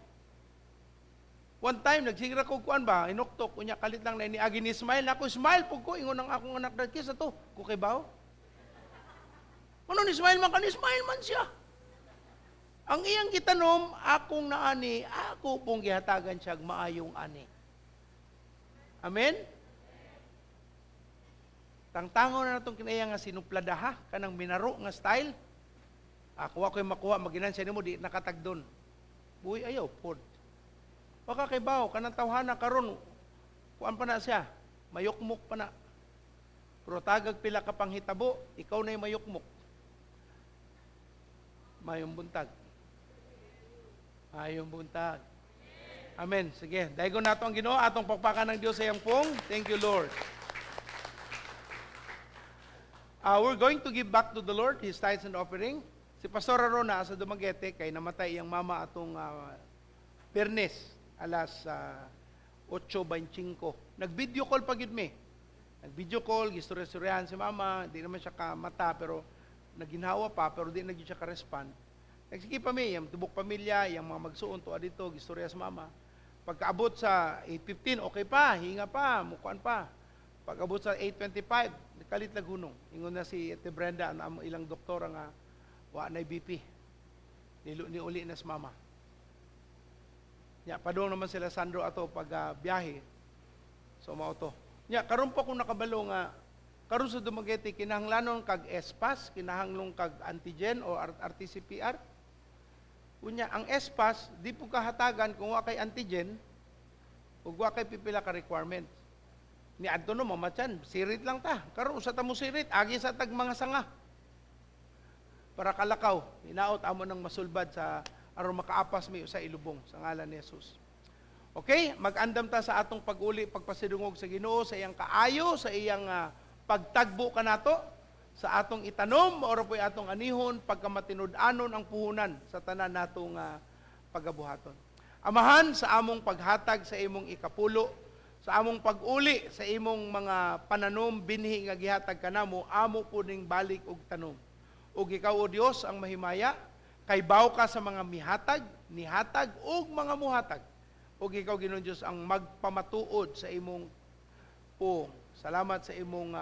S4: One time nagsigra ko kuan ba, inuktok unya kalit lang na niagi ni smile nako, smile pug ko ingon ang akong anak dad sa to, ko kay bawo. Ano ni smile man ka ni smile man siya. Ang iyang gitanom, akong naani, ako pong gihatagan siya maayong ani. Amen? Tangtango na natong kinaya nga sinuplada ha, kanang minaro nga style. Ako ako'y makuha, maginansya nimo di nakatagdon. Buhi ayaw, pod. Baka kay bawo, kanang tawhana karon, kuan pa na siya, mayukmok pa na. Pero tagag pila ka panghitabo, ikaw na'y mayukmok. Mayong buntag. Mayong buntag. Amen. Sige, daigon nato ang Ginoo, atong pakpakan ng Dios sa iyang pong. Thank you, Lord. We're going to give back to the Lord His tithes and offering. Si Pastor Arona sa Dumaguete, kay namatay iyang mama atong Biyernes, alas 8:25. Nag-video call pa gyud mi. Nag-video call, gistorya-storyahan si mama, di naman siya kamata, pero naginhawa pa, pero di na gyud siya ka-respond. Nagsige pa mi, yung tubok pamilya, yung mga magsuon tuwa dito, gistorya sa mama. Pagkaabot sa 8:15, okay pa, hinga pa, mukuan pa. Pag-abot sa 8:25, kalit lagunong. Ingon na si Ate Brenda, ang ilang doktora nga, wa na BP. Nilo, niuli na sa mama. Nya, padung naman sila Sandro ato pag biyahe. So mao to. Nya, karon pa kung nakabalo nga, karon sa Dumaguete, kinahanglanon kag S-Pass, kinahanglong kag antigen o RT-PCR. Unya, ang S-Pass, di po kahatagan kung wa kay antigen, ug wa kay pipila ka requirements. Ni adto no mamatyan, sirit lang ta. Karon usa ta mo sirit, agi sa tag mga sanga. Para kalakaw, hinaot amo nang masulbad sa aron makaapas mi sa ilubong sa ngalan ni Jesus. Okay, mag-andam ta sa atong pag-uli, pagpasidungog sa Ginoo, sa iyang kaayo, sa iyang pagtagbo kanato, sa atong itanom, ora po'y atong anihon, pagkamatinud-anon ang puhunan sa tanan natong pagabuhaton. Amahan, sa among paghatag sa imong ikapulo, sa among pag-uli sa imong mga pananom, binhi nga gihatag kanamo, amo po ning balik og tanom. Ug ikaw, O Dios, ang mahimaya, kay baw ka sa mga mihatag, nihatag ug mga muhatag. Ug ikaw, Ginoong Dios, ang magpamatuod sa imong puong. Salamat sa imong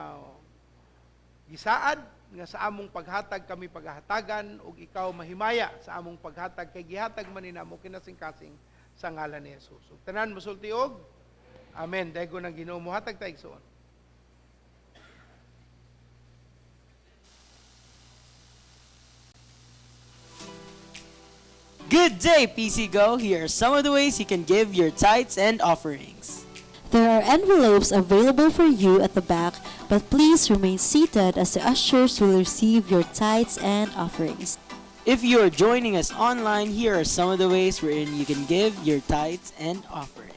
S4: gisaad nga sa among paghatag kami paghatagan ug ikaw mahimaya sa among paghatag kay gihatag man ni namo kinasingkasing sa ngalan ni Jesus. Ug tanan mosulti og Amen. Daygon ang Ginoo, mohatag ta, igsoon.
S1: Good day, PC Go. Here are some of the ways you can give your tithes and offerings.
S5: There are envelopes available for you at the back, but please remain seated as the ushers will receive your tithes and offerings.
S1: If you are joining us online, here are some of the ways wherein you can give your tithes and offerings.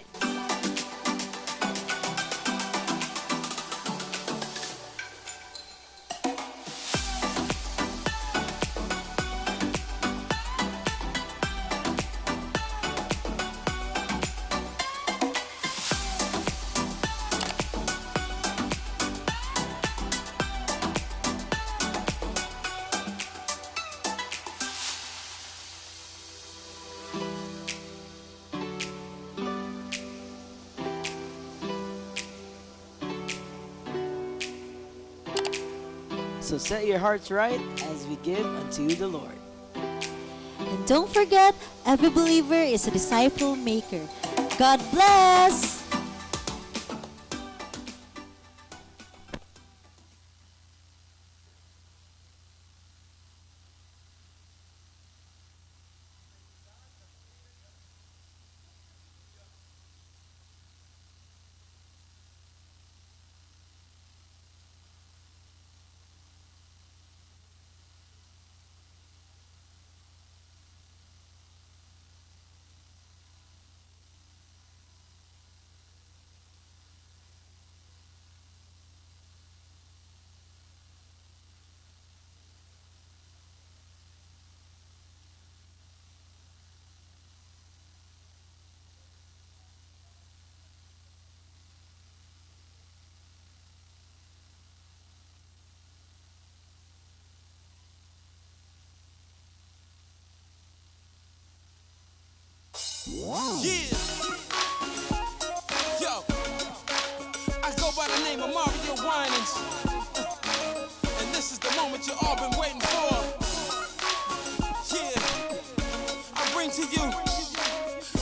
S1: So set your hearts right as we give unto the Lord.
S5: And don't forget, every believer is a disciple maker. God bless!
S6: Yeah. Yo, I go by the name of Mario Winans. And this is the moment you all been waiting for. Yeah. I bring to you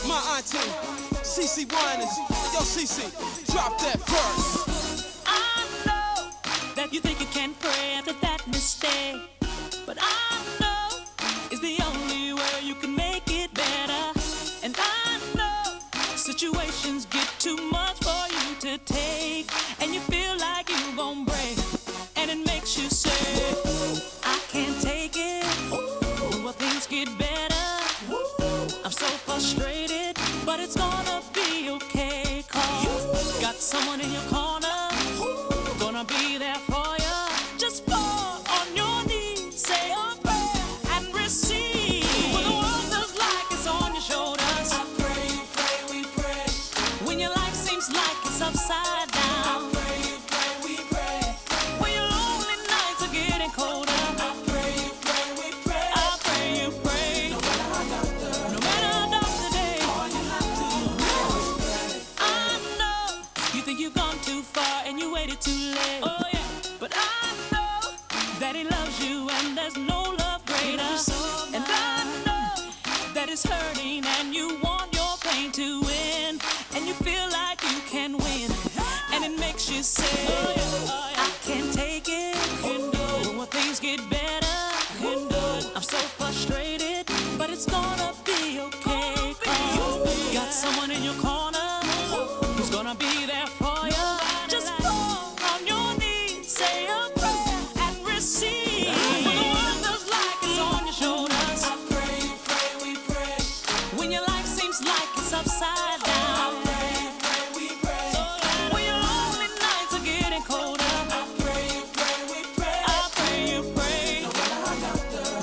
S6: my auntie, CeCe Winans. Yo, CeCe, drop that verse.
S7: I know that you think you can pray after that mistake, but I know it's the only way you can make it better. And I know situations get too much for you to take, and you feel like you gon' break, and it makes you say, I can't take it. When will things get better? I'm so frustrated, but it's gonna be okay. 'Cause got someone in your corner, gonna be there for you. Just fall on your knees, say a prayer, and receive. When the world feels like it's on your shoulders, I pray, you pray, we pray. When your life seems like it's upside down, I pray, you pray, we pray. When your lonely nights are getting colder, I pray, you pray, we pray. I pray, you pray. No matter how dark the day, all you have to do is pray. I know you think you've gone too far and you waited too late. Oh yeah, but I know that he loves you and there's no love greater. And I know that it's hurting and you want your pain to end, and you feel like you can win, and it makes you say, I can't take it. When will things get better? I'm so frustrated, but it's gonna be okay. 'Cause got someone in your corner who's gonna be there for you. Just fall on your knees, say a prayer, and receive. When the world feels like it's on your shoulders, I pray, you pray, we pray. When your life seems like it's upside down, I pray, you pray, we pray. When your lonely nights are getting colder, I pray, you pray, we pray. I pray, you pray.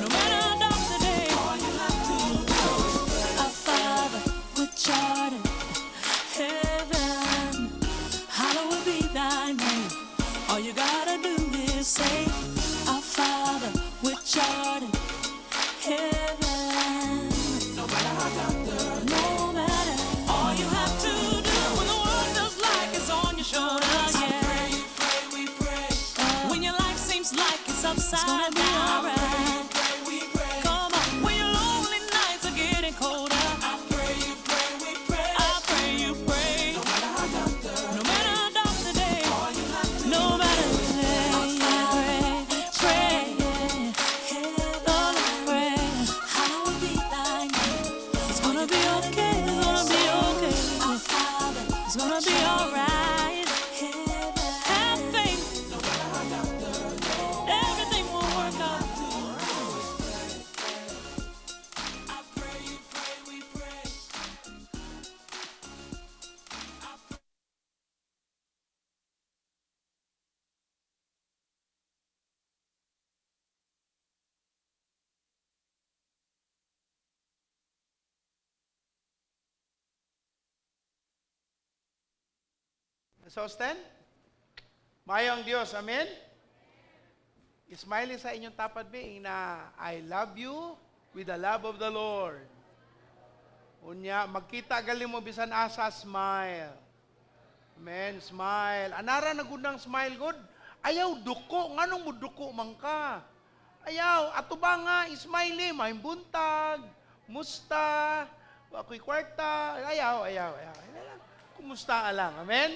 S7: No matter how dark the day, all you have to do is pray. Our Father, which art in heaven, hallowed be thy name. All you gotta do is say, Our Father, which okay, it's gonna be okay. It's gonna be alright. Have faith. Everything will work out.
S6: I pray, you pray, we pray.
S4: Sosten? Maayo ang Dios. Amen? Smile sa inyong tapad be na "I love you with the love of the Lord." Unya, magkita gali mo bisan asa, smile. Amen, smile. Anara na gud ng smile god. Ayaw duko, nganong mo duko man ka? Ayaw, ato ba nga smile, may buntag, musta, ako'y kwarta, ayaw, ayaw, ayaw. Kumusta lang, amen?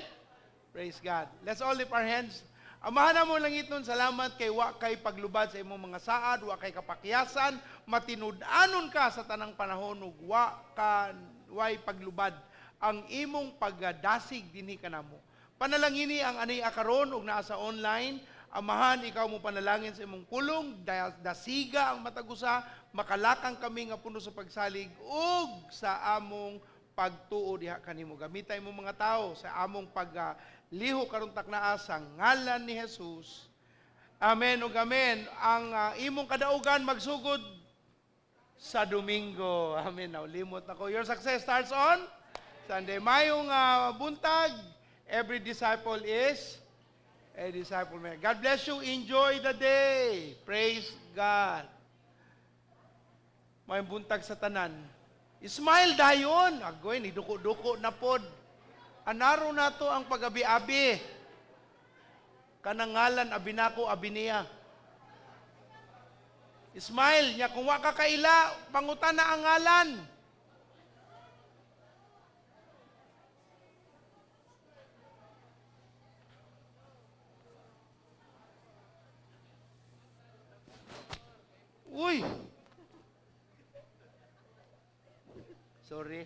S4: Praise God. Let's all lift our hands. Amahan namo langitnon, salamat kay wa kay paglubad sa imong mga saad, wa kay kapakyasan, matinud-anon ka sa tanang panahon ug wa ka way paglubad ang imong pagdasig dinhi kanamo. Panalangini ang ani akaron ug naa sa online. Amahan, ikaw mo panalangin sa imong pulong, dasiga ang matag usa, makalakang kami nga puno sa pagsalig ug sa among pagtuo diha kanimo. Gamita imong mga tao sa among pagliho karon taknaa sa ngalan ni Jesus. Amen ug amen. Ang imong kadaugan magsugod sa Domingo. Amen. Now, limot ako. Your success starts on Sunday. Mayong buntag, every disciple is a disciple maker. God bless you. Enjoy the day. Praise God. Mayong buntag sa tanan. Smile dayon. Agoy, ni duko-duko na pod. Anaro nato ang pagabi-abi. Kanang ngalan, abi nako, abi niya. Smile niya. Kung wa ka kaila, pangutan na ang ngalan. Uy! Sorry.